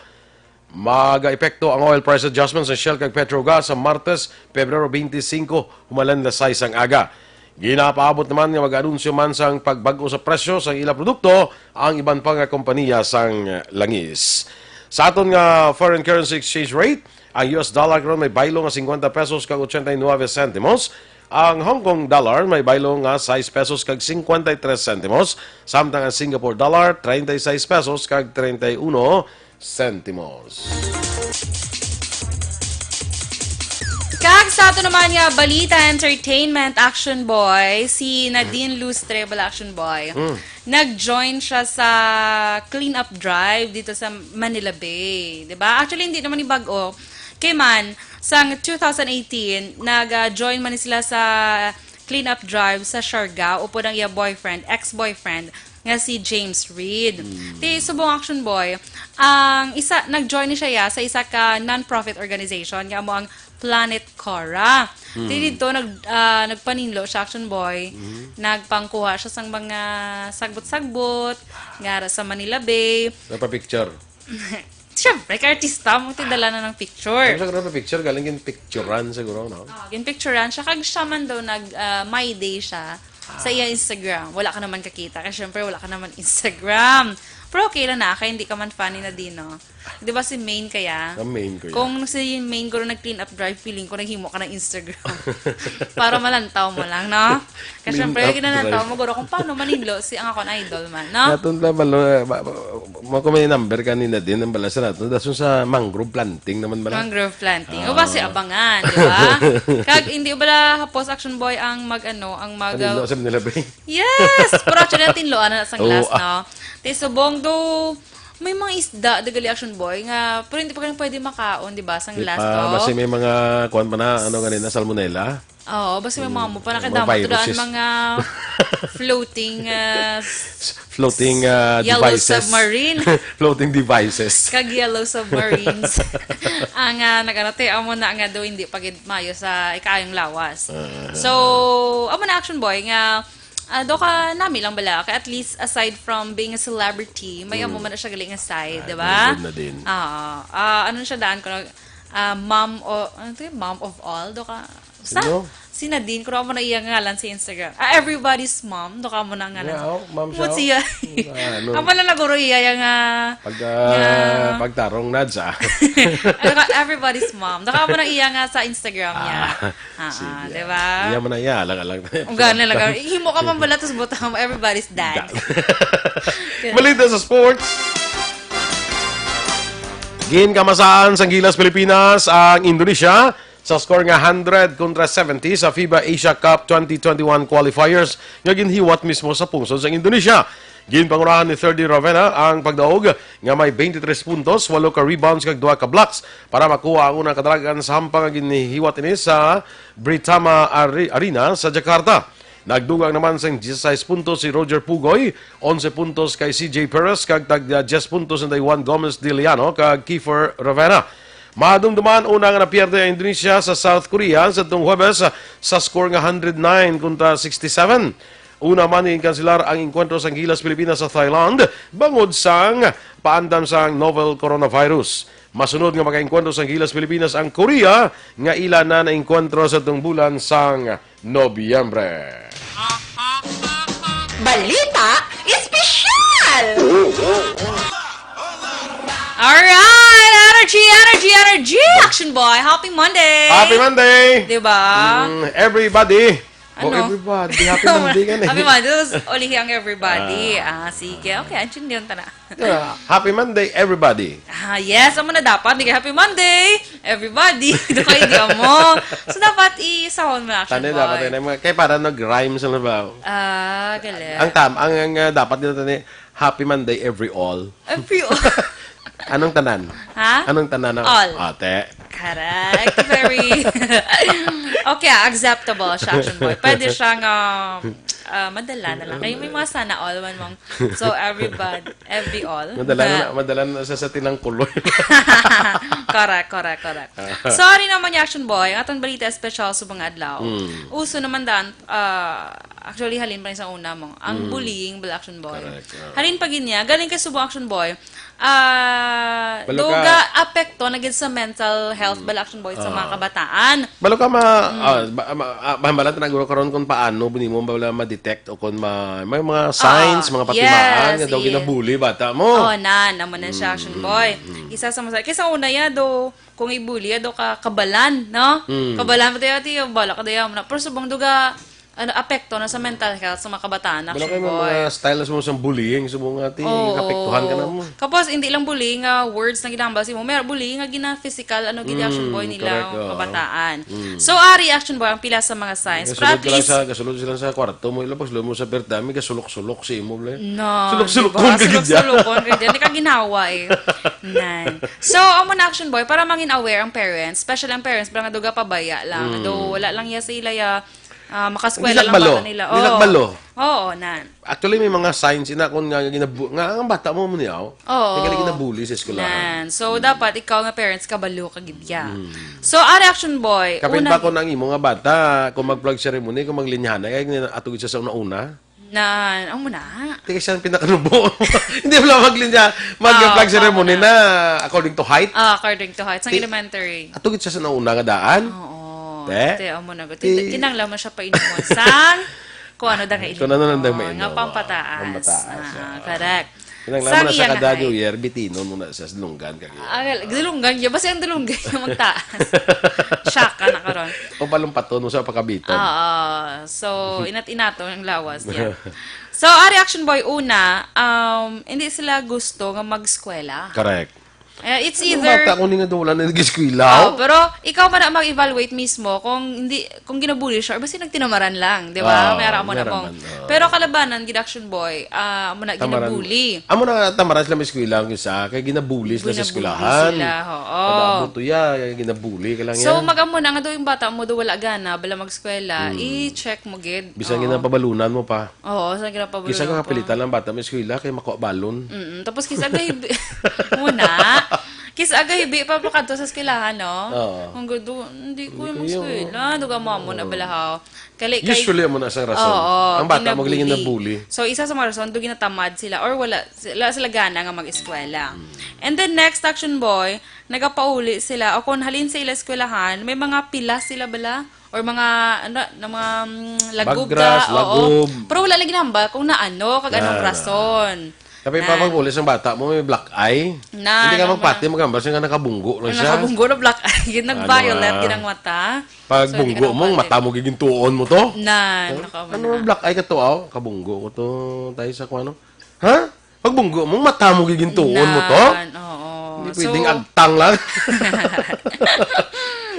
Magaepekto ang oil price adjustment sa Shell kag Petrogas sa Martes, Pebrero twenty-cinco, humalan alas sais sang aga. Ginapaabot naman nga mag-anunsyo man sang pagbag-o sa presyo sang ila produkto ang iban pa nga kompanya sang langis. Sa aton nga foreign currency exchange rate, ang U S dollar karon may baylo nga cincuenta pesos kag ochenta y nueve centimos, ang Hong Kong dollar may baylo nga sais pesos kag cincuenta y tres centimos, samtang ang Singapore dollar, treinta y seis pesos kag treinta y uno centimos. Kag sa ato naman nga balita, entertainment, Action Boy, si Nadine Lustre, bala, Action Boy, Mm. nag-join siya sa clean-up drive dito sa Manila Bay, di ba? Actually, hindi naman ni bag-o. Kay man, sang two thousand eighteen, nag-join man ni sila sa clean-up drive sa Siargao upod ang iya boyfriend, ex-boyfriend, nga si James Reid. Mm. Ti subong, Action Boy, ang isa, nag-join ni siya, ya, sa isa ka non-profit organization nga amo ang Planet Cora. Mm. Ti didto nag-, ah, nagpaninlo siya, Action Boy. Mm. Nagpangkuha siya sang mga sagbot-sagbot nga ara sa Manila Bay. Nagpa-picture. Siyempre, kay artista mo, ti dala na ng picture. Pero siguro pa picture, galing ginpicturan siguro, no? Ah, ginpicturan siya. Kag siya man daw nag, ah, my day siya sa iya Instagram. Wala ka naman kakita. Kaya syempre, wala ka naman Instagram. Pero okay lang na, kaya hindi ka man fan ni Nadine, no? Di ba si Maine kaya? Ang Maine ko yan. Kung si Maine ko nag-clean up drive, feeling ko naghimo ka ng Instagram. Para malantaw mo lang, no? Kasi Clean syempre, up ginanantaw drive. mo, guro, kung paano maninlo si ang akon idol man, no? Naton lang, balo, eh, ba-, ba-, mo kung may number ka ni Nadine, ang bala sa naton, dason sa mangrove planting naman bala. Mangrove planting. Ah. O ba si abangan, di ba? Kag hindi bala hapos, Action Boy, ang mag, ano, ang mag, Manindot sa Manila Bay. Yes! Pero actually, ang tinloan na sang Oo, last, ah. no? Ti subong do, may mga isda, dagali, Action Boy, nga, pero hindi pa ka pwede makaon, di ba? Sang Di last, pa, oh. Basi may mga, kuwan pa na, ano ganina, salmonella? Oo, basi may mga Mm, mo pa mga nakadamo to daan viruses. mga floating, ah, Floating, ah, yellow devices. submarine. Floating devices. Kag yellow submarines. Ang, ah, nag-ano, te, amo na nga daw hindi pa gid maayo sa ikaayong lawas. Ah. So, amo na, Action Boy, nga, ah, do ka nami lang bala. Kay at least, aside from being a celebrity, may Mm. amo man na siya gali nga side, Ah, di ba? good na din. Ah, ah, ano siya daan ko, ah, mom o, ano to yun? Mom of all? Do ka, sa, Sino? si Nadine, kung ano mo na iya ngalan sa Instagram. Ah, everybody's mom, do ka mo na ngalan. Yeah, oh, ma'am Mo siya, siya. oh. Ah, ano? Amo na naguro iya yang, ah, Pag, ah, nga pagtarong, Nads, ah. Ano ka, everybody's mom. Do ka mo na iya nga sa Instagram niya. Ah, Ah, sige, ah, di ah. ba? Iya man na, iya. Alang, alang. Ang gana lang. Ihimo ka man bala, tas butang mo, everybody's dad. Dad. Balita sa sports. Ginkamasaan sang Gilas Pilipinas ang Indonesia Sa score nga hundred kontra seventy sa FIBA Asia Cup twenty twenty-one qualifiers nga ginhiwat mismo sa pungsod sang Indonesia, ginpangunahan ni Thirdy Ravenna ang pagdaog nga may twenty-three puntos, walo ka rebounds kag duha ka blocks para makuha ang unang kadalagan sa hampang nga ginhiwat ini sa Britama Are-, Arena sa Jakarta. Nagdugang naman sang diyesisais puntos si Roger Pugoy, onse puntos kay C J Perez, kag tag diyes puntos ni Daywan Gomez de Liano kag Kiefer Ravenna. Madumduman, una nga napierde ang Indonesia sa South Korea sa tong Huwebes sa score nga hundred nine kontra sixty-seven. Una man ginkanselar ang engkwentro sang Gilas Pilipinas sa Thailand bangod sang paandam sang novel coronavirus. Masunod nga makaengkwentro sang Gilas Pilipinas ang Korea nga ila na naengkwentro sa tong bulan sang Nobyembre. Balita Espesyal! Alright! Energy, energy, energy! Action Boy, happy Monday! Happy Monday! Diba? Mm, everybody! Ano? Oh, everybody. Happy Monday ka na. Happy Monday. Tapos, ulihi ang everybody. Ah, sige. Okay, ang tune yun, tana. Yeah, happy Monday, everybody. Ah, yes. Amo na dapat. Di ka happy Monday, everybody. Ito kayo, di mo. So, dapat isahon mo na, Action Tanda Boy. Dapat yun. Kaya para nag-rhyme sa labaw. Ah, galing. Ang tam, ang, ang uh, dapat nila tani, happy Monday, every all. Every all. Anong tanan? Ha? Anong tanan? All. Ate. Correct. Very. Okay, acceptable siya, Action Boy. Pwede siyang ah, ah, madala na lang. Kaya may mga sana all man mong. So, everybody, every all. Madala na, madala na sa, sa tinangkuloy. Correct, correct, correct. Sorry naman ni Action Boy. Ang atong balita espesyal sa mga adlaw. Uso naman dan, ah, actually, halin pa rin sa una mo. Ang bullying, bala Action Boy. Correct, ah. Halin pa gid niya. Galing kay Subo Action Boy. Ah, Balo do ka. ga apekto na gid sa mental health, bala Action Boy, sa mga Ah. kabataan. Balo ka ma, ah, ba, ma, ah, mahambalan ta na guro karon kung paano nimo bala ma-detect o kung ma, may mga signs, Ah, mga patimaan yes, nga daw yes. Ginabuli bata mo. Oh, na, naman na siya, Action Boy. Isa sa mga, kaysa una ya do, kung ibuli ya do ka, kabalan, no? Mm. Kabalan mo tayo, ati, bala ka dayo mo na. Pero subong do ga, ano, apekto na sa mental health sa mga kabataan, Balo Action kayo Boy. Mga style sa mga bullying, sa mga ati, Oo. kapektuhan ka na mo. Kapos, hindi lang bullying nga words na ginahambal sa imo. May bullying nga gina-physical, ano, gid Mm, Action Boy nila, correct, ang oo. kabataan. Mm. So, ari Action Boy, ang pila sa mga signs. Pero Gasulod at ka lang least, sa, gasulod sila sa kwarto mo, ilabas mo sa birthday, may gasulok-sulok si imo, bla. No, Sulok-sulok diba? ka dyan. Sulok-sulok ka dyan. Di ka ginawa eh. Nan. So, amo na Action Boy, para mangin aware ang parents, especially ang parents, para nga duga pabaya lang. Mm. Do, wala lang ya sa ila ya, ah, makaskwela Hindi lang nakbalo. bata nila. Hindi Oo. Nakbalo. Oo, nan. Actually, may mga signs ina kung nga, ginabu nga ang bata mo mo niyaw. Oo. Kaya ginabuli sa eskwelahan. Nan. So, dapat ikaw nga parents, kabalo ka gid ya. So, ari Action Boy, Kapin una pa ko ng imo nga bata, kung mag-flag ceremony, kung maglinyahan na, kaya atugid siya sa una-una. Nan, amo na. Tika siya ang pinakanubo. Hindi mo lang maglinya, mag-flag Oo, ceremony tama na according to height. Ah, according to height. Sa Ti- elementary. Atugid siya sa nauna nga daan. Oo. Te? Te, amo na. Ti- Ti- Kinanglan mo siya pa inuman sang kung ano dang inuman. Kung ano nang dang mainom. Nga pampataas. Pampataas, Ah, ah. correct. Kinanglan Sa mo na sa iyang kada height. New Year, bitinon mo na siya sa lunggan kag iya. Ah, dulunggan niya. Basta ang dulunggan niya magtaas. Shock ka na karon. O palumpaton mo sa pakabiton. Oo. So, inat-inato ang lawas niya. So, ari Action Boy, una, um, hindi sila gusto nga mag-eskwela. Correct. Eh, it's Ang either bata ko ni nga wala na nag-eskwela. Oh, pero ikaw man ang mag-evaluate mismo kung hindi, kung ginabuli siya or basta nagtinamaran lang, di ba? Oo, May ara mo na may mong. ara man, oo. Pero kalabanan gid Action Boy, ah, amo na Tamaran. ginabuli. Amo na tamaran sila may eskwela ang isa, kay ginabuli sila sa Ginabuli eskwelahan. sila, oo. Kada buto ya, kay ginabuli ka lang So, yan. mag-amo na nga daw yung bata mo do wala gana, bala mag-eskwela, Hmm. i-check mo gid. Bisan Oo. ginapabalunan mo pa. Oo, sa ginapabalunan Kisa ka pa. kapilitan lang bata may eskwela kay makuha balon. Mm, tapos kisa gahibi. Muna. Kisa gahibi pa pakadto sa eskwelahan, no? Oo. Ang gudo, hindi ko Hindi yung ko yun. eskwela. Duga mo mo na balahaw. Kali, kay, Usually, amo na sang rason. Oo, Ang bata mo ginabuli. galing nabuli. So, isa sa mga rason, do ginatamad sila or wala sila, sila gana nga mag-eskwela. And then, next, Action Boy, nagapauli sila. O kung halin sa ila eskwelahan, may mga pilas sila bala? Or mga, ano, na mga mm, lagub Bagras, ka, oo. lagub. Pero wala lagi nambal kung naano, kag anong Na, na. rason. Tapi Na. pa pag-uli sang bata mo, may black eye. Na, Hindi ka ano magpati, magambal siya nga nakabunggo lang Ang siya. nakabunggo na black eye, yun, nag-violet, Ano, ah, yun ang mata. Pag So, hindi bunggo ka mo, magpati. Mata mo gigintuon mo to. Na, nakaw Ano na. Ang black eye ka to, aw? Kabunggo ko to, tayo sa kung ano. Ha? Pag bunggo mo, mata mo gigintuon mo to? Nan, oo. Hindi So, pwedeng agtang lang.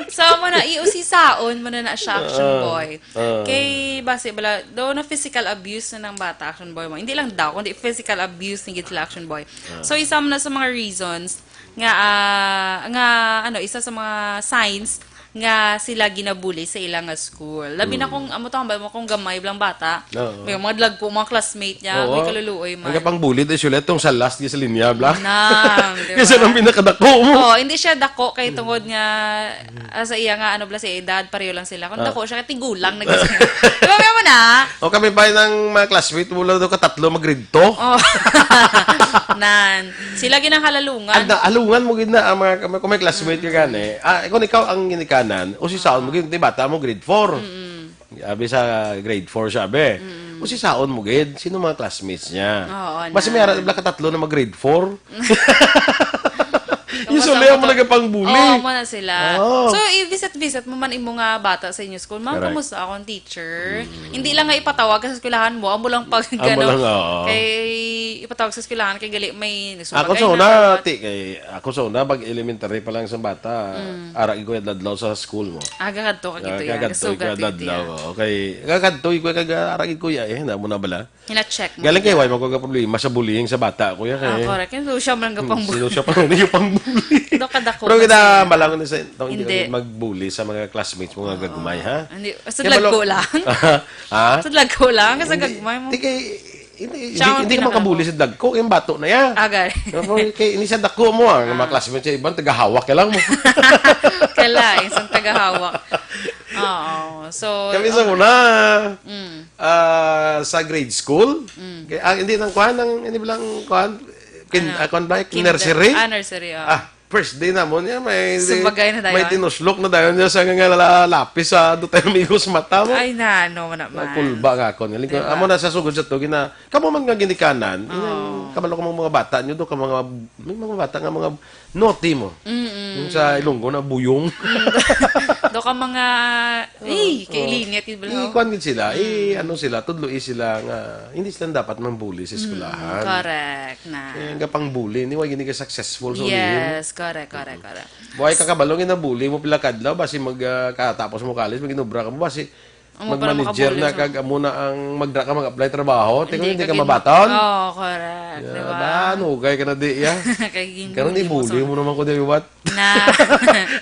So, mo na, iusisaon mo na na siya, Action Ah, Boy. ah. Kay, basi, bala, do na physical abuse na ng bata, Action Boy mo. Hindi lang daw, kundi physical abuse ni gid sila, Action Boy. Ah. So, isa mo na sa mga reasons nga, ah, nga, ano, isa sa mga signs nga sila ginabuli sa ila nga school. Labi na Mm. kung, amo to, ang ba mo kung gamay lang bata. Oo. May mga dlagko, mga classmate niya, Oo. may kaluluoy man. Ang kapang bully, di siya ulit, tong sa last, di sa linya, bla? Nang, di Kasi ba? nang pinakadako mo. Oo, hindi siya dako kay tungod nga, ah, sa iya nga, ano bla, sa edad, pareho lang sila. Kung Ah. dako siya, kay tigulang na gid siya. Di ba, may mo na? O kami pa ng mga classmate, mula doon ka tatlo, mag-grade two. Oh. Nan. Sila ginang halalungan. Anda, halungan mo gid na ang mga, kung may classmate ka Mm. gani. Ah, kung ikaw ang ginikanan, o si Saon mo gid, di bata mo, grade four. Mm. Abi sa grade four siya, be. Mm. O si Saon mo gid, sino mga classmates niya? Oo, Mas na. may ara, bla ka tatlo na mag-grade four. Yung Tapos sulihan ang mo mga nagapang-bully. Oo, mo na sila. Oo. So, i-visit-visit mo man imo nga bata sa inyo school. Ma'am, Correct. kumusta akong teacher? Mm. Hindi lang nga ipatawag ka sa eskwelahan mo, amo lang pag, Amo ano, lang, oo. kay ipatawag sa eskwelahan, kay gali may Ako nagsumbagay sa una, na. ti, kay, ako sa una, pag elementary pa lang sa bata, Mm. ara gid ko yung adlaw sa school mo. Ah, kakadto ka Ah, gito yan. kakadto Kasugat ko yung gito adlaw, yan. oo. Kay, kakadto ko kag ara gid ko ya eh, na mo na bala. Hina-check mo Galing kay na. why magkakaproblema sa bullying sa bata, kuya, Ah, kay correct. Yung siya man ang Hmm, kapang sino siya pa rin yung pang-bully? Do kadako Pero na kita siya. malangon na sa, tong hindi Hindi. ka mag-bully sa mga classmates mo nga Oo. gagmay, ha? Hindi, sa Kaya malo- dlagko lang. Ha? Sa dlagko lang, kasi Hindi, gagmay mo. di kay, hindi, hindi, Siya ang hindi ka pinaka- makabully sa dlagko, yung bato na yan. Agay. Pero kay, hindi sa dako mo, ah, mga Ah. classmates sa iban, tagahawak ka lang mo. Kala, isang tagahawak. Oo. So, Kami sa oh. una, Mm. ah, sa grade school, Mm. kay, ah, hindi nang kuhan, ang, hindi bilang kuhan, kin, Ano? ah, kuhan ba? Kinder-, Nursery? ah, nursery, oh. Ah, first day namon, yan, may, Subagay na dayon. may tinuslok na dayon niya sa nga la-, lapis sa dutay amigos mata mo. Ay, na, ano man naman. Kulba nga ako. Nilingkod. Diba? Amo na sa sugod sa to, gina-, kamo man nga ginikanan, Oo. inang kabalo ko mga bata nyo, do ka mga, may mga bata nga mga naughty mo. Mm-mm. Yung sa Ilonggo na buyong. Mm. Do ka mga, Oo, eh, kay oo. linit, yun bala, oh. Ikuan gid sila, eh, Mm. ano sila, tudloi sila nga, hindi sila dapat mambuli sa Mm, eskwelahan. correct na. Kaya nga pang bully, hindi, wala gini ka successful sa ulihin. Yes, correct, correct, correct. Buhay ka kabalo, nga nabully mo pila kadlaw, basi mag, ah, katapos mo college, mag-inubra ka mo, basi Amo pa na mag-manager makabully na sa kag amo na ang magdra ka mag-apply trabaho, tingnan Hindi hindi ka ka gin-, mabaton. Oo, correct, Yeah, di ba? ba? Nugay ka na di, ya. Kay gin-, Karon hindi mo ibuli sa mo naman ko di, what? Na.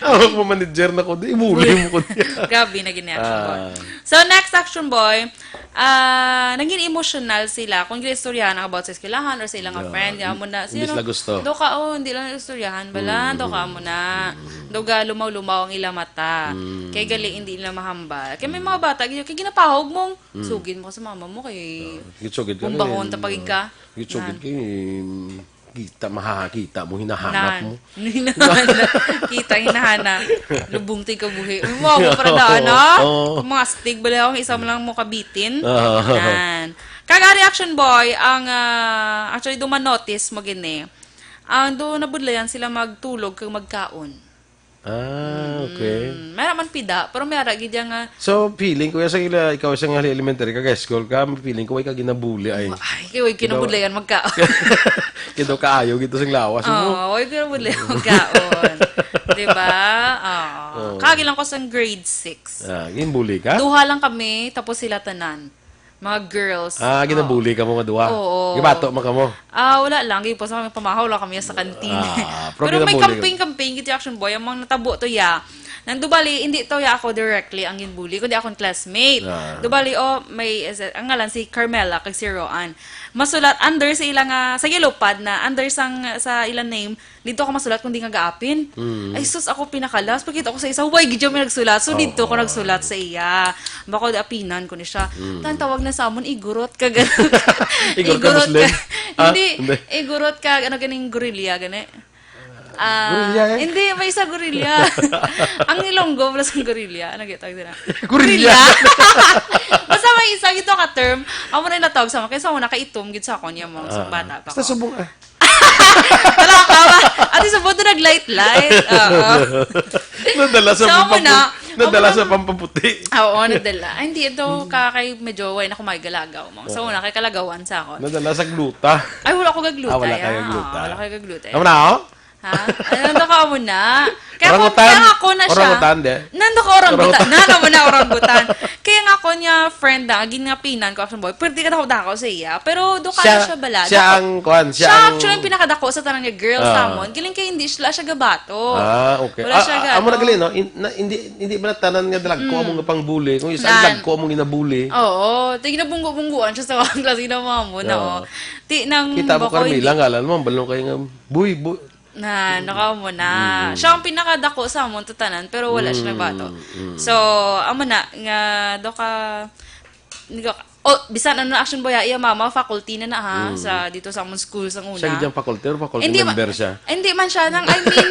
Awag mo manager na ko di, ibuli mo ko di. Grabe na gini, Action Boy. Ah. So, next, Action Boy, ah, naging emotional sila kung ginaistoryahan ang about sa eskwelahan or sa ilang Yeah. friend, nga amo na, Hindi sino? sila gusto. Do ka, oh, hindi lang istoryahan, bala, Mm, do ka mm, mo na. mm. Do ga lumaw-lumaw ang ilang mata. Mm. Kay gali, hindi nila mahambal. Kay may mga bata, gid, kay ginapahog mong, Mm. sugid mo sa mama mo, kay Ah, gitsugid ka bumbahon rin. ta pagid ka. Gitsugid Yan. kay, mm, kita, mahakita mo, hinahanap Nan. mo. Hinahanap. Kita, hinahanap. Lubong ti kabuhi. Uy, mo, mo, para daan, Oo, ah. oo. Mga astig, bala, ang isa mo lang mo kabitin. Ah. Nan. Kag ang reaction, boy, ang, ah, actually, do ma-notice mo gini. Ang do nabudlayan sila magtulog kag magkaon. Ah, okay. Mm, may naman pida, pero may ara gid yang, ah, So, feeling ko, sa ila, ikaw sa nga elementary, kag high school ka, feeling ko, way ka ginabuli, ay. Ay, kay way Ikaw kinabudlayan magkaon. Kaya daw kaayo gito sa lawas mo. Oo, way kinabudlayan magkaon. Di ba? Oo. Oo. Kagi lang ko sa grade six. Ah, ginbuli ka? Duha lang kami, tapos sila tanan. Mga girls. Ah, ginabuli ka mo nga duha? Oo. Gibato man ka mo? Ah, wala lang. Gipos kami, pamahaw lang kami sa kantin. Ah, pero Pero may ginabuli ka. campaign-campaign gid, Action Boy. Ang mga natabo to, ya. Nang dubali, hindi to, ya, ako directly ang ginbuli, kundi akong classmate. Ah. Dubali, oh, may, ang ngalan si Carmela kag si Roan. Masulat under sa ilang, ah, sa yellow pad na, under sang, sa ilang name, dito ako masulat kung di nga gaapin. Mm. Ay, sus, ako pinakalas. Pagkita ko sa isa, way, gidya may nagsulat. So, Oo. dito ko nagsulat sa iya. Bako, apinan ko ni siya. Mm. Tan, tawag na sa amon, igurot ka, gano'n. Igurot ka, Igurot Muslim? ka. Ah, Hindi, hindi. igurot ka, ano, ganing gorilla, gani. Ah, Gorilla, eh? hindi, may isa gorilla. Ang Ilonggo, plus ang gorilla. Ano gitawag nila? Gorilla. Gorilla. Basta may isa, gito ka term. Amo na yung natawag sa mga, kaya sa una, kaitom, gid sa akon, yung mga Ah, bata pa basta ko. subong, ah. Wala ka ba? Ate, sa photo nag-light-light. Oo. Nadala sa So, amo pampampu-, na. nadala Amo sa na. pampaputi. Ah, oo, nadala. Ay, hindi, ito, kakay, medyo, way na kumagalagaw mo. Sa Oo. una, kay kalagawan sa ako. Nadala sa gluta. Ay, wala ko gagluta, Ah, wala ya. ka gagluta. Oo, wala ko gagluta, ya. Amo na, oh? Ha? Ano daw ka mo na? Kaya ako, Orangutan? Kaya nga ako na siya. Orangutan, di? Nando ka orangutan. Orangutan. Nando mo na orangutan. Kaya nga ako niya, friend na, ginapinan ko, action boy. Pwede ka dako-dako sa iya. Pero do ka Siya, na siya balado. siya ang, kuwan, siya Siya ang actually ang pinakadako sa tanang nga girl Ah. sa amon. Galing kay hindi siya, siya gabato. Ah, okay. Wala Ah, siya ah, amo na gano. gali, no? In-, na, hindi, hindi ba na tanan nga dalagko Mm. among pangbuli? Kung isa Nan. dalagko among inabuli. Oo. Tigna bunggo-bungguan siya sa mga klase ng mga mo, no? Oo. Ti nang Kita mo, bako, Carmela, hindi. ngalan mo, balong kayo nga, buy, buy. Na, nakaw mo na. Mm. Siya ang pinakadako sa amon tutanan, pero wala siya Mm, nagbato. mm. So, amo na, nga, do ka, nigo, oh, bisan ano na action boy, ah, iya mama, faculty na na ha, Mm. sa, dito sa amon school sa una. Siya gid ang faculty or faculty Hindi ma-, member siya? hindi man siya, nang, I mean,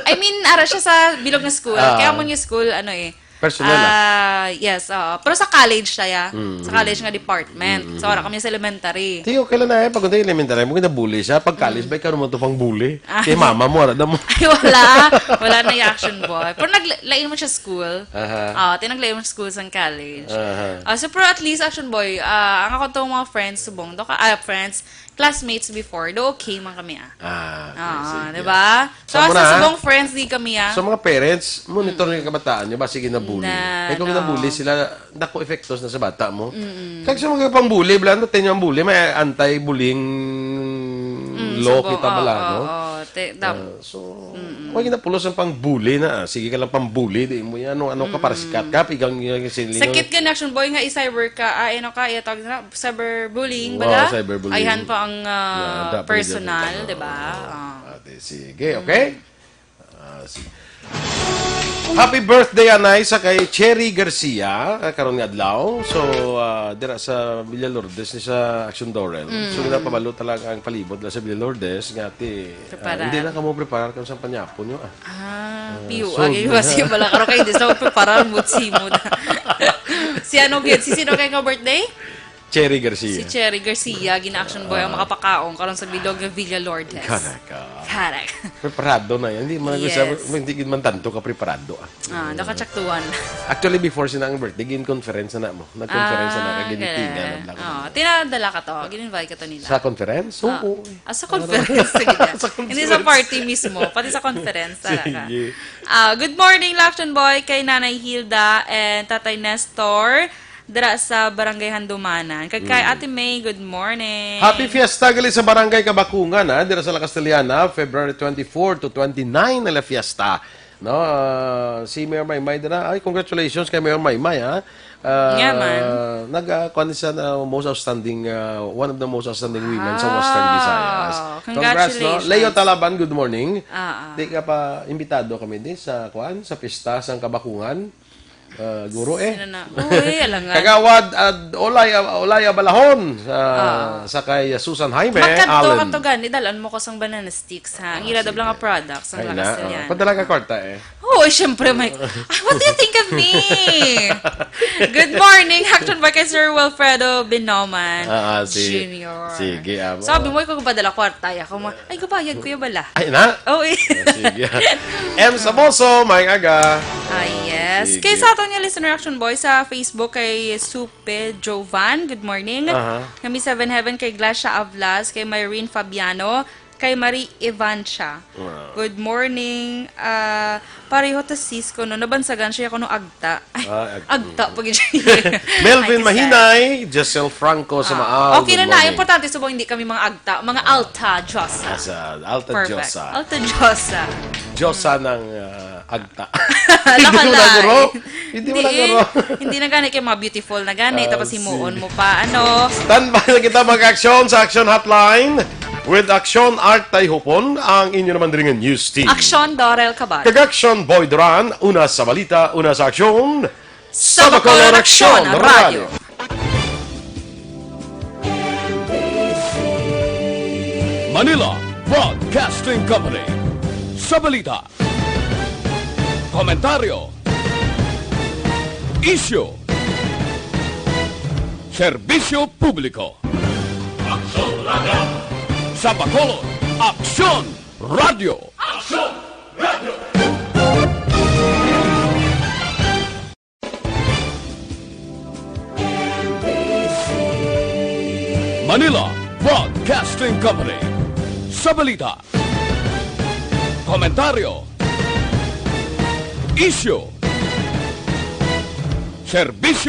I mean, ara siya sa bilog na school. Ah. Kaya amon nga school, ano eh, Personal, ah. Ah, yes, oo. Pero sa college siya, ya. Mm, Sa mm. college nga department. Mm, So, wala mm. kami sa elementary. Tiyo, kailan na eh, pag elementary mo, kinabuli siya. Pag college, Mm. ba, ikaw naman to pang bully? Ah. Kay mama mo, ara mo. Ay, wala. Wala na yung action boy. Pero nagla-, lain mo siya school. Aha. Ah, tinaglain mo siya school sa college. Aha. Ah, so, pero at least, action boy, ah, ang ako tong mga friends, subong, do ka, ah, friends, classmates before, do okay man kami, ah. Ah, okay, Oo, sige. di ba? So, Sa asa muna, subong friends di kami, ah. So, mga parents, monitor Mm. niyo yung kabataan niyo, ba, sige na bully. Na, Kaya kung no. nabully sila, dako epektos na sa bata mo. Mm-mm. Kag sa mga pang-bully, bala, natin yung bully, may anti-bullying Mm, law subong, kita oo, bala, oo, no? oo, te-, dam- Ah, so, Mm-mm. wag na pulos ang pang-bully na, ah. Sige ka lang pang-bully, di mo yan, ano, ano ka, para Mm-mm. sikat ka, pigang yung siling. Sakit ka na, action boy, nga i-cyber ka, ah, ano ka, itawag na, cyberbullying, Wow, bala? cyberbullying. Ayhan pa ang, ah, Yeah, dapat personal, ganyan. di ba? Oo. Ah. Ate, sige, Mm. okay? Ah, sige. Happy birthday, anay, sa kay Cherry Garcia, ah, karon nga adlaw. So, ah, dira sa Villa Lourdes ni sa Action Dorel. Mm. So, ginapabalo talaga ang palibot na sa Villa Lourdes, nga ti, ah, Preparar. hindi na kamo preparar kung saan panyapon nyo, ah. Ah, Ah, piyo, so, agi, basi bala, karon kay di sa preparar, mutsi mo na. Si ano, gid? Si sino kay nga birthday? Cherry Garcia. Si Cherry Garcia, gina-action boy ang Ah. makapakaon karon sa bilog nga Villa Lourdes. Correct, ah. Correct. Preparado na yan. Hindi man Yes. sabi, hindi man tanto ka preparado, ah. Ah, nakatsaktuan. Actually, before sina ang birthday, gin-conference na mo. Nag-conference na Ah, ka, ginitingan ganun. na lang. Oh, tinadala ka to, gin-invite ka to nila. Sa conference? Ah. Oo. Ah, sa Ano? conference, sige na. Sa Hindi sa conference. party mismo, pati sa conference, talaga. Sige. Ah, good morning, Laction Boy, kay Nanay Hilda and Tatay Nestor. Dira sa Barangay Handumanan. Kag kay Mm. Ate May, good morning. Happy Fiesta gali sa Barangay Kabakungan, ha, dira sa La Castellana, February twenty-four to twenty-nine na la fiesta. No, ah, si Mayor Maymay dira. Ay, congratulations kay Mayor Maymay, ha. Ah, Yeah, man. nag, ah, kuwan siya na most outstanding, ah, one of the most outstanding women sa Western Wow. Visayas. Congrats, no? Congratulations. Leo Talaban, good morning. Ah, ah. Di ka pa imbitado kami di sa, kuwan, sa pista sang Kabakungan. Ah, guro eh. Sino na? Uy, alangan. Kagawad, ah, Olay, Olay Abalahon sa, Ah. sa kay Susan Jaime Magkadto Allen. ka to gani, dalan mo ko sang banana sticks, ha? Ang Ah, ila daw sige. lang nga products, ang Ay, La na, Castellana. ah, padala ka kwarta eh. Oo, syempre, Mike. Ah, what do you think of me? Good morning, action by kay Sir Wilfredo Binoman Ah, ah, si-, Junior. sige, ah, Sabi mo, ikaw padala kwarta, ya. Ako mo, ay, kabayad ko yung bala. Ay, na? Oh, eh. Ah, sige. M Samoso, may aga. Ah, yes. Sige. Kay sa aton nga listener action boy sa Facebook kay Supe Jovan, good morning. Aha. Kami Seven Heaven kay Glacia Avlas, kay Myrene Fabiano, kay Marie Evancha. Wow. Good morning. Ah, pareho ta sis ko, no? Nabansagan siya kuno agta. Ay, Ah, ag-, agta mm. pag Melvin Ay, Mahinay, Giselle Franco sa Ah, Maal. okay Good na na. morning. Importante subong hindi kami mga agta, mga alta, Diyosa. Ah, sa alta, Perfect. Diyosa. Alta, Diyosa. Diyosa ng, ah, agta. Hindi mo Nakalay. na guro. Hindi mo na Hindi, guro. hindi na gani kay mga beautiful na gani, Ah, tapos himuon sige. mo pa, ano. Standby na kita mag-aksyon sa Action Hotline with Action Art Tayhupon, ang inyo naman diri nga news team. Action Dorel Cabal. Kag Action Boy Duran, una sa balita, una sa aksyon. Sa Bacolor Aksyon Radyo. Manila Broadcasting Company. Sa balita, komentaryo, isyu, serbisyo publiko. Aksyon Radyo. Sa Bacolod, Aksyon Radyo. Aksyon Radyo. Manila Broadcasting Company. Sa balita, Komentaryo. Isyu. Serbisyo.